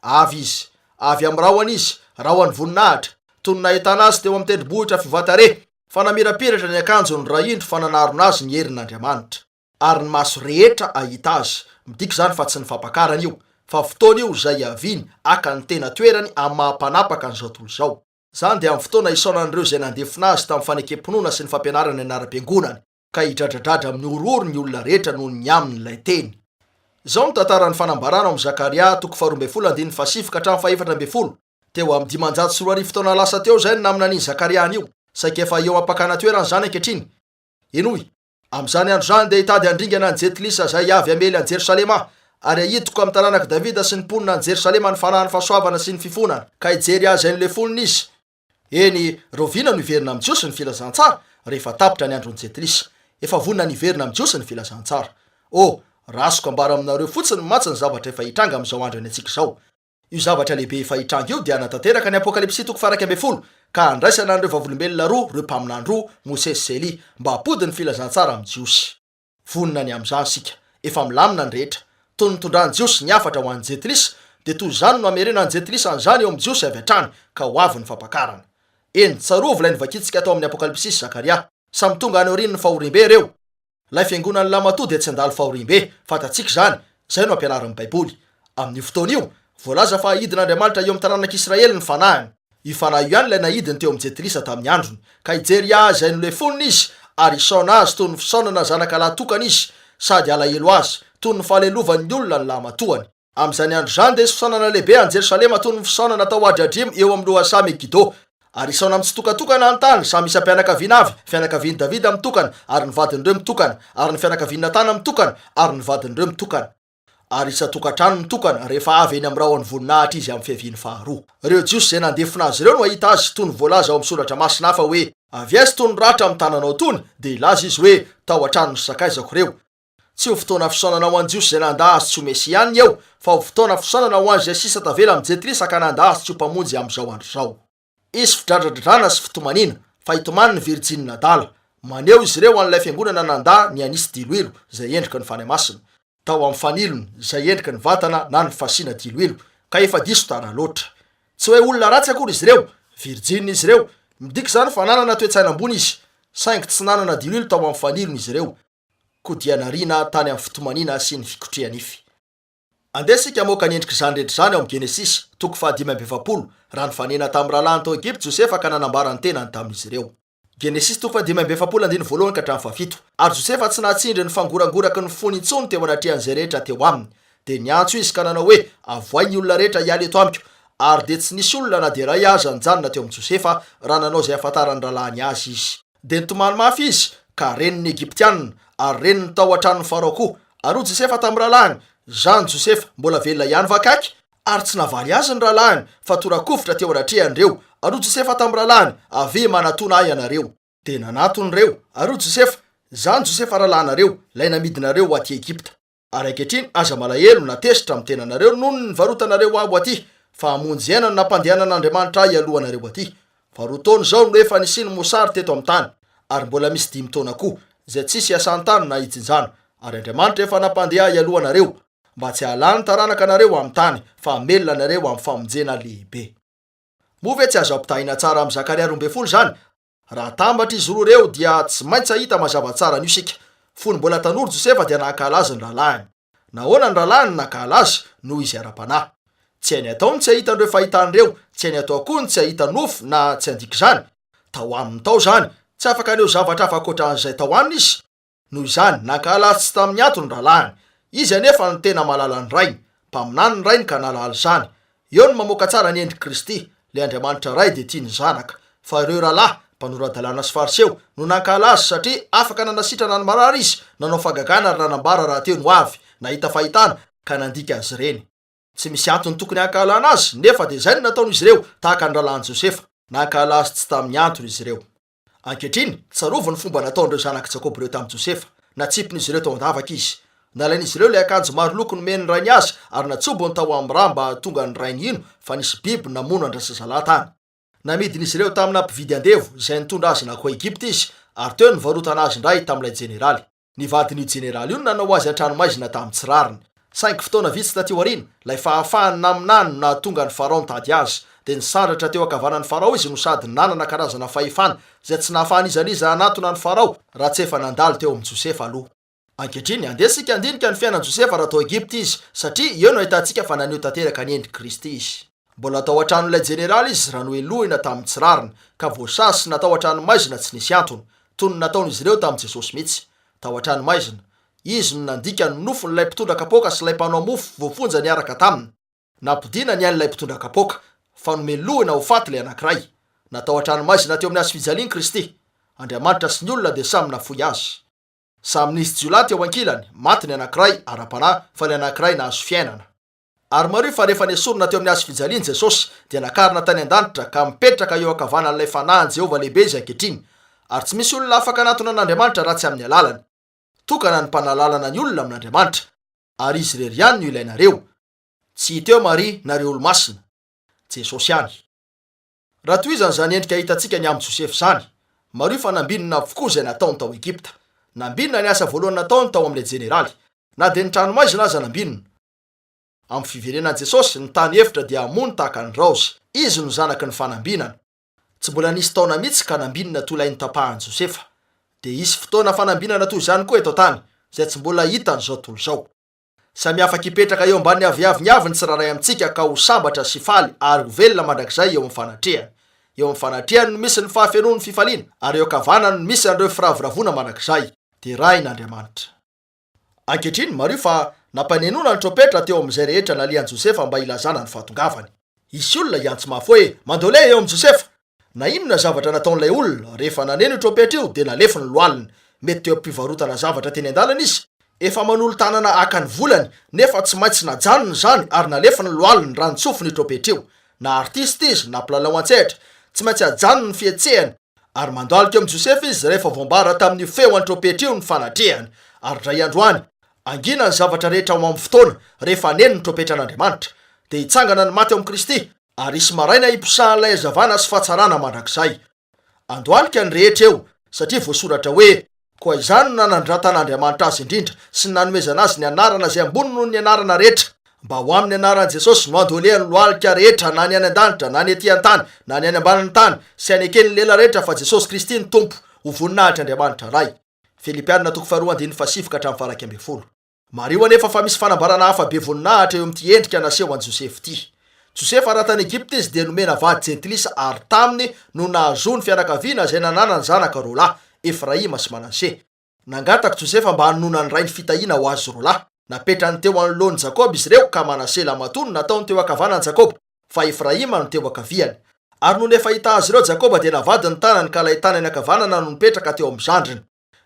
[SPEAKER 1] Avy Izy. Avy amin'ny rahona Izy, rahon'ny voninahitra, toy ny nahitana Azy teo amin'ny tendrombohitra Fivoatarehy, fa namirapiratra ny akanjony raha indro fa nanarona Azy ny herin'Andriamanitra. Ary ny maso rehetra hahita Azy. Midika izany fa tsy ny fampakarana io, fa fotoana io izay hiaviany haka ny tena toerany amin'ny maha mpanapaka an'izao tontolo izao. Izany dia amin'ny fotoana hisaonan'ireo izay nandefona Azy tamin'ny fanekem-pinoana sy ny fampianarana ny anaram-piangonany. ka hidradradradra amin'ny horohoro ny olona rehetra noho ny aminy ilay teny. Izao no tantaran'ny fanambarana ao amin'i Zakaria, toko faharoa ambin'ny folo andininy fahasivy ka hatramin'ny fahefatra ambin'ny folo. Teo amin'ny 2500 taona lasa teo izay no naminanian'i Zakaria an'io. Saika efa eo am-pakana toerana izany ankehitriny. Henoy. Amin'izany andro izany dia hitady handringana an'i Jentilisa izay avy hamely an'i Jerosalema aho, ary hahidiko amin'ny taranak'i Davida sy ny mponina any Jerosalema ny fanahin'ny fahasoavana sy ny fifonana, ka hijery azy izay nolefonina izy, Eny, rahoviana no hiverina amin'ny Jiosy ny filazantsara? Rehefa tapitra ny andron'ny Jentilisa. Efa vonona ny hiverina amin'ny Jiosy ny filazantsara. Oh, raha azoko ambara aminareo fotsiny mantsy ny zavatra efa hitranga amin'izao andro iainantsika izao. Io zavatra lehibe efa hitranga io dia hanatanteraka ny Apokalypsy toko faha-11, ka handraisana an'ireo vavolombelona roa, ireo mpaminany roa, Mosesy sy Elia, mba hampody ny filazantsara amin'ny Jiosy. Vonona ny amin'izany isika. Efa milamina ny rehetra. Toy ny nitondran'ny Jiosy ny hafatra ho an'ny Jentilisa, dia toy izany no hamerenan'ny Jentilisa an'izany eo amin'ny Jiosy avy hatrany, ka ho avy ny fampakarana. Eny, tsarovy ilay novakintsika tao amin'ny Apokalypsy sy Zakaria. Samy tonga any aorian'ny fahoriambe ireo. Ilay fiangonan'ny lahimatoa dia tsy handalo fahoriambe. Fantatsika izany. Izay no ampianarin'ny Baiboly. Amin'io fotoana io, voalaza fa hahidin'Andriamanitra eo amin'ny taranak'Israely ny Fanahiny. Io Fanahy io ihany ilay nahidiny teo amin'ny Jentilisa tamin'ny androny, ka hijery azy izay nolefonina izy, ary hisaona azy toy ny fisaonana zanaka lahy tokana izy, sady halahelo azy, toy ny fahalelovany ny olona ny lahamatoany. Amin'izany andro izany dia hisy fisaonana lehibe any Jerosalema toy ny fisaonana tao Hadriadrimo eo amin'ny lohasaha Megido. Ary hisaona mitsitokatokana ny tany, samy isam-pianakaviana avy, fianakavian'i Davida mitokana, ary ny vadin'ireo mitokana, ary ny fianakavian'i Natana mitokana, ary ny vadin'ireo mitokana. Ary isan-tokantrano mitokana rehefa avy eny amin'ny rahon'ny voninahitra izy amin'ny fiaviany faharoa. Ireo Jiosy izay nandefona azy ireo no hahita azy, toy ny voalaza ao amin'ny soratra masina hafa hoe, Avy aiza itony ratra amin'ny tananao itony? Dia hilaza izy hoe, Tao an-tranon'ny sakaizako ireo. Tsy ho fotoana fisaonana ho an'ny Jiosy izay nandà Azy tsy ho Mesia ihany ny eo, fa ho fotoana fisaonana ho an'izay sisa tavela amin'ny Jentilisa ka nandà Azy tsy ho Mpamonjy amin'izao andro izao. Hisy fidradradradrana sy fitomaniana, fa hitomany ny virjinina adala. Maneho izy ireo an'ilay fiangonana nandà ny hanisy diloilo, izay endriky ny Fanahy Masina, tao amin'ny fanilony, izay endriky ny vatana na ny fasiana diloilo, ka efa diso tara loatra. Tsy hoe olona ratsy akory izy ireo, virjinina izy ireo, midika izany fa nanana toe-tsaina ambony izy, saingy tsy nanana diloilo tao amin'ny fanilony izy ireo, koa dia nariana tany amin'ny fitomaniana sy ny fikotreha-nify. Andeha isika hamoaka ny endrik'izany rehetra izany ao amin'ny Genesisy, toko faha-45, raha nifanena tamin'ny rahalahiny tao Egypta Josefa ka nanambara ny tenany tamin'izy ireo. Genesisy toko faha-45 andininy voalohany ka hatramin'ny fahafito. Ary Josefa tsy nahatsindry ny fangorangoraky ny fony intsony teo anatrehan'izay rehetra teo aminy. Dia niantso izy ka nanao hoe, Avoay ny olona rehetra hiala eto amiko. Ary dia tsy nisy olona na dia iray aza nijanona teo amin'i Josefa raha nanao izay hahafantaran'ny rahalahiny azy izy. Dia nitomany mafy izy, ka ren'ny Egyptiana, ary ren'ny tao an-tranon'i Farao koa. Ary hoy Josefa tamin'ny rahalahiny, Izany Josefa, mbola velona ihany va kaiky? Ary tsy navaly azy ny rahalahiny, fa tora-kovitra teo anatrehan'ireo. Ary hoy Josefa tamin'ny rahalahiny, Avia manatona ahy ianareo. Dia nanatona ireo. Ary hoy Josefa, Izany Josefa rahalahinareo, ilay namidinareo ho aty Egypta. Ary ankehitriny aza malahelo na tezitra amin'ny tenanareo noho ny nivarotanareo ahy ho aty, fa hamonjy aina no nampandehanan'Andriamanitra ahy hialoha anareo ho aty. Fa roa taona izao no efa nisian'ny mosary teto amin'ny tany, ary mbola misy dimy taona koa, izay tsy hisy hiasan-tany na hijinjana. Ary Andriamanitra efa nampandeha ahy hialoha anareo, mba tsy hahalany taranaka anareo amin'ny tany, fa hamelona anareo amin'ny famonjena lehibe. Moa ve tsy azo ampitahaina tsara amin'i Zakaria 12 izany? Raha atambatra izy roa ireo dia tsy maintsy hahita mazava tsara an'io isika. Fony mbola tanora Josefa dia nankahala azy ny rahalahiny. Nahoana ny rahalahiny no nankahala azy? Noho izy ara-panahy. Tsy hainy atao ny tsy hahita an'ireo fahitana ireo, tsy hainy atao koa ny tsy hahita nofy na tsy handika izany. Tao aminy tao izany. Tsy afaka haneho zavatra hafa ankoatra an'izay tao aminy izy. Noho izany, nankahala azy tsy tamin'ny antony ny rahalahiny. Izy anefa no tena malala ny rainy. Mpaminany ny rainy ka nahalala izany. Eo no mamoaka tsara ny endrik'i Kristy, ilay Andriamanitra Ray dia tia ny Zanaka. Fa ireo rahalahy, mpanora-dalàna sy Fariseo, no nankahala azy satria afaka nanasitrana ny marary izy, nanao fahagagana ary nanambara rahateo ny hoavy, nahita fahitana, ka nandika azy ireny. Tsy misy antony tokony hankahalana azy, nefa dia izay no nataon'izy ireo, tahaka ny rahalahin'i Josefa. Nankahala azy tsy tamin'ny antony izy ireo. Ankehitriny, tsarovy ny fomba nataon'ireo zanak'i Jakoba ireo tamin'i Josefa. Natsipin'izy ireo tao an-davaka izy. Nalain'izy ireo ilay akanjo maro loko nomen'ny rainy azy ary natsobony tao amin'ny rà mba hahatonga ny rainy hino fa nisy biby namono an-drazazalahy tany. Namidin'izy ireo tamina mpividy andevo izay nitondra azy nankao Egypta izy, ary teo no nivarotana azy indray tamin'ilay jeneraly. Ny vadin'io jeneraly io no nanao azy an-tranomaizina tamin'ny tsy rariny. Saingy fotoana vitsy taty aoriana, ilay fahafahany naminany no nahatonga an'i Farao nitady azy. Dia nisandratra teo ankavanan'i Farao izy no sady nanana karazana fahefana izay tsy nahafahan'iza n'iza hanatona an'i Farao raha tsy efa nandalo teo amin'i Josefa aloha. Ankehitriny, andeha isika handinika ny fiainan'i Josefa raha tao Egypta izy, satria eo no ahitantsika fa naneho tanteraka ny endrik'i Kristy izy. Mbola tao an-tranon'ilay jeneraly izy raha nohelohina tamin'ny tsy rariny, ka voasazy sy natao an-tranomaizina tsy nisy antony, toy ny nataon'izy ireo tamin'i Jesosy mihitsy. Tao an-tranomaizina, izy no nandika ny nofon'ilay mpitondra kapoaka sy ilay mpanao mofo voafonja niaraka taminy. Nampodiana ny ain'ilay mpitondra kapoaka, fa nomelohina ho faty ilay anankiray. Natao an-tranomaizina teo amin'ny hazo fijaliana Kristy. Andriamanitra sy ny olona dia samy nafoy azy. Samy nisy jiolahy teo ankilany, maty ny anankiray ara-panahy, fa ilay anankiray nahazo fiainana. Ary mariho fa rehefa nesorina teo amin'ny hazo fijaliana Jesosy, dia nakarina tany an-danitra ka mipetraka eo ankavanan'ilay Fanahin'i Jehovah lehibe izy ankehitriny. Ary tsy misy olona afaka hanatona an'Andriamanitra raha tsy amin'ny alalany. Tokana ny mpanalalana ny olona amin'Andriamanitra. Ary Izy irery ihany no ilainareo. Tsy hita eo Maria na ireo olo-masina. Jesosy ihany. Raha tohizana izany endrika hitantsika ny amin'i Josefa izany, mariho fa nambinina avokoa izay nataony tao Egypta. Nambinina ny asa voalohany nataony tao amin'ilay jeneraly. Na dia ny tranomaizina aza nambinina. Amin'ny fiverenan'i Jesosy, ny tany efitra dia hamono tahaka ny raozy. Izy no zanaky ny fanambinana. Tsy mbola nisy taona mihitsy ka nambinina toy ilay notapahan'i Josefa. Dia hisy fotoana fanambinana toy izany koa eto an-tany, izay tsy mbola hitan'izao tontolo izao. Samy afaka hipetraka eo ambanin'ny aviaviny avy ny tsirairay amintsika ka ho sambatra sy faly ary ho velona mandrakizay eo amin'ny fanatrehany. Eo amin'ny fanatrehany no misy ny fahafenoan'ny fifaliana, ary eo ankavanany no misy an'ireo firavoravoana mandrakizay. Derain'Andriamanitra. Ankehitriny, mariho fa nampanenoana ny trompetra teo amin'izay rehetra nalehan'i Josefa mba hilazana ny fahatongavany. Hisy olona hiantso mafy hoe, Mandolé eo amin'i Josefa! Na inona zavatra nataon'ilay olona, rehefa naneno io trompetra io, dia nalefy ny lohaliny. Mety teo am-pivarotana zavatra teny an-dalana izy, efa manolo-tanana haka ny volany, nefa tsy maintsy najanony izany ary nalefy ny lohaliny raha nitsofina io trompetra io. Na artista izy, na mpilalao an-tsehatra, tsy maintsy ajanony ny fihetsehany, Ary mandalika amin'i Josefa izy rehefa voambara tamin'io feo an-trompetra io ny fanatrehany. Ary indray andro any, Hangina ny zavatra rehetra ho amin'ny fotoana rehefa haneno ny trompetran'Andriamanitra. Dia hitsangana ny maty ao amin'i Kristy, ary hisy maraina hiposahan'ilay hazavana sy fahatsarana mandrakizay. Andohalika ny rehetra eo, satria voasoratra hoe, Koa izany no nanandratan'Andriamanitra azy indrindra sy nanomezana azy ny anarana izay ambony noho ny anarana rehetra, mba ho amin'ny anaran'i Jesosy no handohalehan'ny lohalika rehetra na ny any an-danitra na ny ety an-tany na ny any ambanin'ny tany, sy haneken'ny lela rehetra fa Jesosy Kristy no Tompo, ho voninahitr'Andriamanitra Ray. Filipiana toko faharoa andininy fahasivy ka hatramin'ny faha-11. Mariho anefa fa misy fanambarana hafa be voninahitra eo amin'ity endrika naseho an'i Josefa ity. Josefa raha tany Egypta izy dia nomena vady jentilisa ary taminy no nahazoany fianakaviana izay nananany zanaka roalahy, Efraima sy Manase. Nangataka Josefa mba hanononan'ny rainy fitahiana ho azy roalahy. Napetrany teo anoloan'i Jakoba izy ireo ka Manase lamatoa no nataony teo ankavanan'i Jakoba, fa Efraima no teo ankaviany. Ary nony efa hita azy ireo Jakoba dia navadiny ny tanany ka ilay tanany ankavanana no nipetraka teo amin'ny zandriny.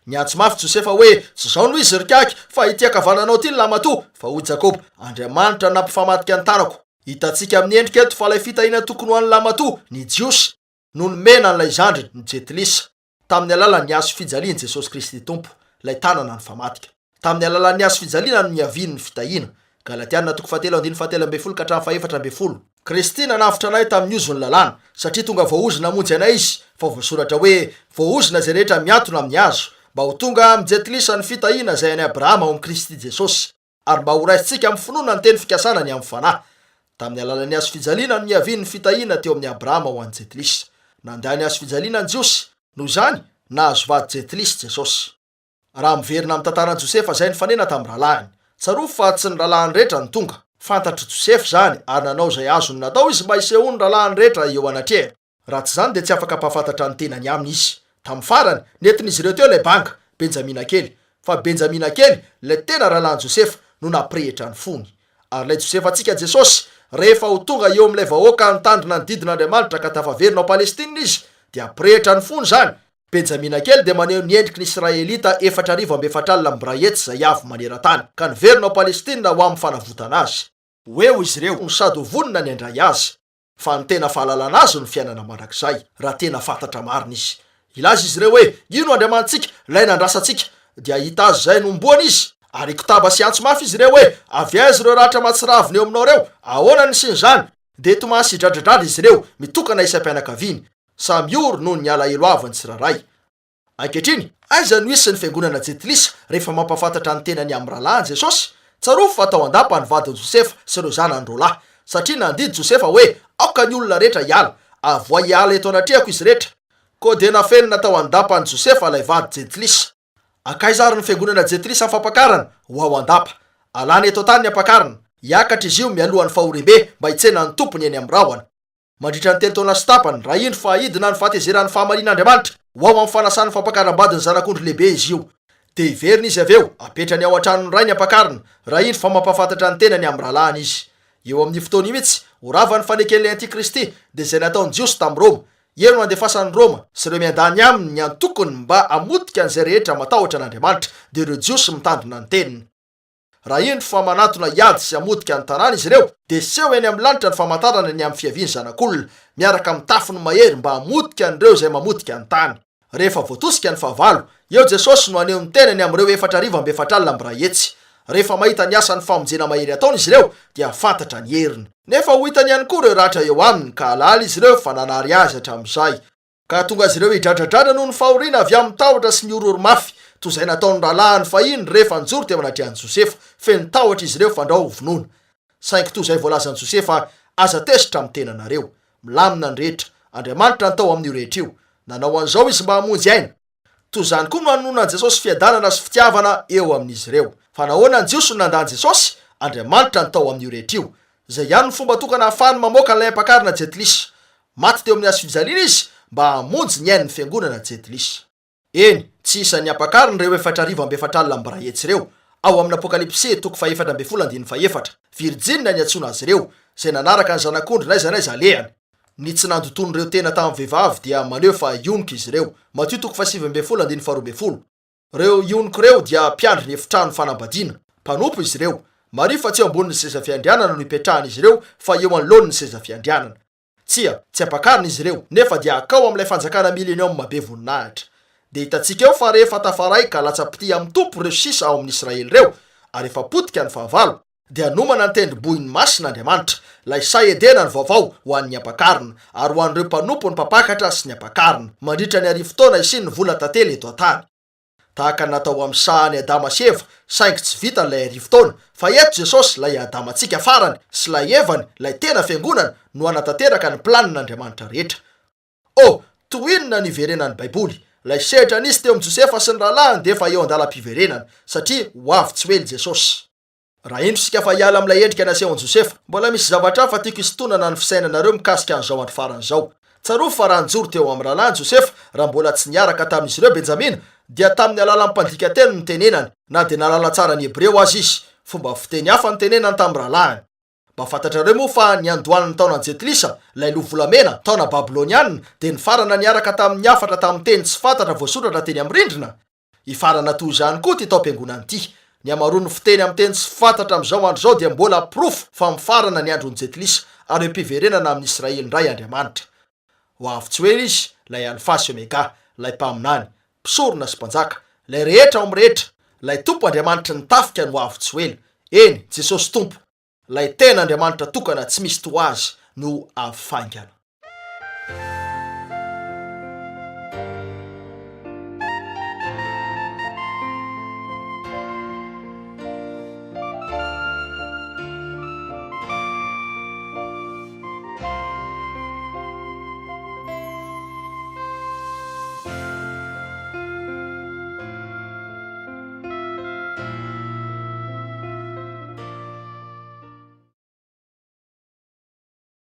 [SPEAKER 1] Niantso mafy Josefa hoe, Tsy izao no izy, ry kaky, fa ity ankavananao ity ny lahimatoa. Fa hoy Jakoba, Andriamanitra no nampifamadika ny tanako. Hitantsika amin'ny endrika eto fa ilay fitahiana tokony ho an'ny lahimatoa, ny Jiosy, no nomena an'ilay zandriny, ny Jentilisa, tamin'ny alalan'ny hazo fijalian'i Jesosy Kristy Tompo, ilay tanana nifamadika. Tamin'ny alalan'ny hazo fijaliana no niavian'ny fitahiana. Galatiana toko fahatelo andininy fahatelo ambin'ny folo ka hatramin'ny faha-14. Kristy nanavotra anay tamin'ny ozon'ny lalàna, satria tonga voaozona hamonjy anay Izy, fa voasoratra hoe, Voaozona izay rehetra mihantona amin'ny hazo, mba ho tonga amin'ny jentilisa ny fitahiana izay an'i Abrahama ao amin'i Kristy Jesosy, ary mba horaisintsika amin'ny finoana ny teny fikasana ny amin'ny Fanahy. Tamin'ny alalan'ny hazo fijaliana no niavian'ny fitahiana teo amin'i Abrahama ho an'ny jentilisa. Nandà ny hazo fijaliana ny Jiosy, noho izany, nahazo vady jentilisa Jesosy. Raha miverina amin'ny tantaran'i Josefa izay nifanena tamin'ny rahalahiny. Tsarovy fa tsy ny rahalahiny rehetra no tonga. Fantatr'i Josefa izany ary nanao izay azony natao izy mba hisehoan'ny rahalahiny rehetra eo anatrehany. Raha tsy izany dia tsy afaka hampahafantatra ny tenany aminy izy. Tamin'ny farany, nentin'izy ireo teo ilay banga, Benjamina kely. Fa Benjamina kely, ilay tena rahalahin'i Josefa, no nampirehitra ny fony. Ary ilay Josefantsika Jesosy, rehefa ho tonga eo amin'ilay vahoaka nitandrina ny didin'Andriamanitra ka tafaverina ao Palestina izy, dia hampirehitra ny fony izany, Benjamina kely dia maneho ny endriky ny Israelita 40 amby 40 amby 100 izay avy maneran-tany, ka niverina ao Palestina ho amin'ny fanavotana azy. Ho eo izy ireo no sady ho vonona ny handray azy. Fa ny tena fahalalana azy no fiainana mandrakizay, raha tena fantatra marina izy. Hilaza izy ireo hoe, Io no Andriamanitsika, ilay nandrasantsika. Dia hahita azy izay nohomboana izy. Ary hikotaba sy hiantso mafy izy ireo hoe, Avy aiza ireo ratra mahatsiravina eo aminao ireo? Ahoana no nisian'izany? Dia hitomany sy hidradradradra izy ireo, mitokana isam-pianakaviany. Samy ory noho ny alahelo avy ny tsirairay. Ankehitriny, aiza no hisy ny fiangonana jentilisa rehefa mampahafantatra ny tenany amin'ny rahalahiny Jesosy? Tsarovy fa tao an-dapa ny vadin'i Josefa sy ireo zanany roalahy, satria nandidy Josefa hoe, Aoka ny olona rehetra hiala, avoay hiala eto anatrehako izy rehetra. Koa dia nafenina tao an-dapan'i Josefa ilay vady jentilisa. Hankaiza ary ny fiangonana jentilisa amin'ny fampakarana? Ho ao an-dapa. Alàna eto an-tany ny ampakarina. Hiakatra izy io mialohan'ny fahoriambe mba hitsena ny Tompony eny amin'ny rahona. Mandritra ny telo taona sy tapany, raha indro fa hidina ny fahatezeran'ny fahamarinan'Andriamanitra, ho ao amin'ny fanasan'ny fampakaram-badin'ny Zanak'ondry lehibe izy io. Dia hiverina izy avy eo, hapetrany ao an-tranon'ny rainy ampakarina, raha indro fa mampahafantatra ny tenany amin'ny rahalahiny izy. Eo amin'io fotoana io mihitsy, ho rava ny faneken'ilay Antikristy, dia izay nataon'ny Jiosy tamin'i Roma. Eo no handefasan'i Roma, sy ireo miandany aminy ny antokony mba hamotika an'izay rehetra matahotra an'Andriamanitra, dia ireo Jiosy mitandrina ny teniny. Raha indro fa manatona hiady sy hamotika ny tanàna izy ireo, dia seho eny amin'ny lanitra ny famantarana ny amin'ny fiavian'ny Zanak'olona, miaraka amin'ny tafiny mahery mba hamotika an'ireo izay mamotika ny tany. Rehefa voatosika ny fahavalo, eo Jesosy no haneho ny tenany amin'ireo 440 amby 100. Rehefa mahita ny asan'ny famonjena mahery ataony izy ireo, dia hahafantatra ny heriny. Nefa ho hitany ihany koa ireo ratra eo aminy, ka hahalala izy ireo fa nanary azy hatramin'izay. Ka hahatonga azy ireo hidradradradra noho ny fahoriana avy amin'ny tahotra sy ny horohoro mafy, toy izay nataon'ny rahalahiny fahiny rehefa nijoro teo anatrehan'i Josefa. Feno tahotra izy ireo fandrao hovonoina. Saingy toy izay voalazan'i Josefa, Aza tezitra amin'ny tenanareo. Milamina ny rehetra. Andriamanitra no tao amin'io rehetra io. Nanao an'izao Izy mba hamonjy aina. Toy izany koa no hanononan'i Jesosy fiadanana sy fitiavana eo amin'izy ireo. Fa nahoana ny Jiosy no nandà an'i Jesosy? Andriamanitra no tao amin'io rehetra io. Izay ihany no fomba tokana ahafahany mamoaka an'ilay ampakarina jentilisa. Maty teo amin'ny hazofijaliana Izy mba hamonjy ny ain'ny fiangonana jentilisa. Eny, tsy isan'ny ampakarina ireo 4000 amby 40 amby 100 ireo, ao amin'ny Apokalypsy toko fahefatra ambin'ny folo andininy fahefatra. Virjinina niantsoana azy ireo, izay nanaraka ny Zanak'ondry n'aiza n'aiza alehany. Ny tsy nandotoan'ireo tena tamin'ny vehivavy dia maneho fa ionoka izy ireo. Matio toko faha-19 andininy faha-12. Ireo ionoka ireo dia mpiandry ny efitrano fanambadiana. Mpanompo izy ireo. Mariho fa tsy eo ambonin'ny seza fiandrianana no ipetrahan'izy ireo fa eo anoloan'ny seza fiandrianana. Tsia, tsy ampakarina izy ireo, nefa dia hakao amin'ilay fanjakana Milenioma be voninahitra. Dia hitantsika eo fa rehefa tafaray ka latsa-pitia amin'ny Tompo ireo sisa ao amin'ny Israely ireo, Ary efa potika ny fahavalo, dia hanomana ny tendrombohiny masina Andriamanitra, ilay saha Edena ny vaovao ho an'ny ampakarina, ary ho an'ireo mpanompo ny mpampakatra sy ny ampakarina, mandritra ny arivotaona hisian'ny vola tantely eto an-tany. Tahaka ny natao amin'ny sahan'i Adama sy Eva, saingy tsy vita ilay arivotaona, fa eto Jesosy, ilay Adamantsika farany, sy ilay Evany, ilay tena Fiangonana, no hanatanteraka ny planin'Andriamanitra rehetra. Oh, toy inona ny hiverenan'ny Baiboly! Ilay sehatra nisy teo amin'i Josefa sy ny rahalahiny dia efa eo an-dalam-piverenana, satria ho avy tsy ho ela Jesosy. Raha indro isika fa hiala amin'ilay endrika nasehon'i Josefa, mbola misy zavatra hafa tiako hisintonana ny fisainanareo mikasika an'izao andro farany izao. Tsarovy fa raha nijoro teo amin'ny rahalahiny Josefa, raha mbola tsy niaraka tamin'izy ireo Benjamina, dia tamin'ny alalan'ny mpandika teny no nitenenany, na dia nahalala tsara ny Hebreo aza izy. Fomba fiteny hafa nitenenany tamin'ny rahalahiny. Mba fantatrareo moa fa niandohan'ny taonan'i Jentilisa, ilay loha volamena, taona Babyloniana, dia nifarana niaraka tamin'ny hafatra tamin'ny teny tsy fantatra voasoratra teny amin'ny rindrina? Hifarana toy izany koa ity taom-piangonana ity. Ny hamaroan'ny fiteny amin'ny teny tsy fantatra amin'izao andro izao dia mbola porofo fa mifarana ny andron'ny Jentilisa ary eo am-piverenana amin'i Israely indray Andriamanitra. Ho avy tsy ho ela Izy, ilay Alfa sy Omega, ilay Mpaminany, Mpisorona sy Mpanjaka, ilay rehetra ao amin'ny rehetra, ilay Tompo Andriamanitry ny tafika no ho avy tsy ho ela. Eny, Jesosy Tompo, ilay tena Andriamanitra tokana tsy misy toa Azy no avy faingana.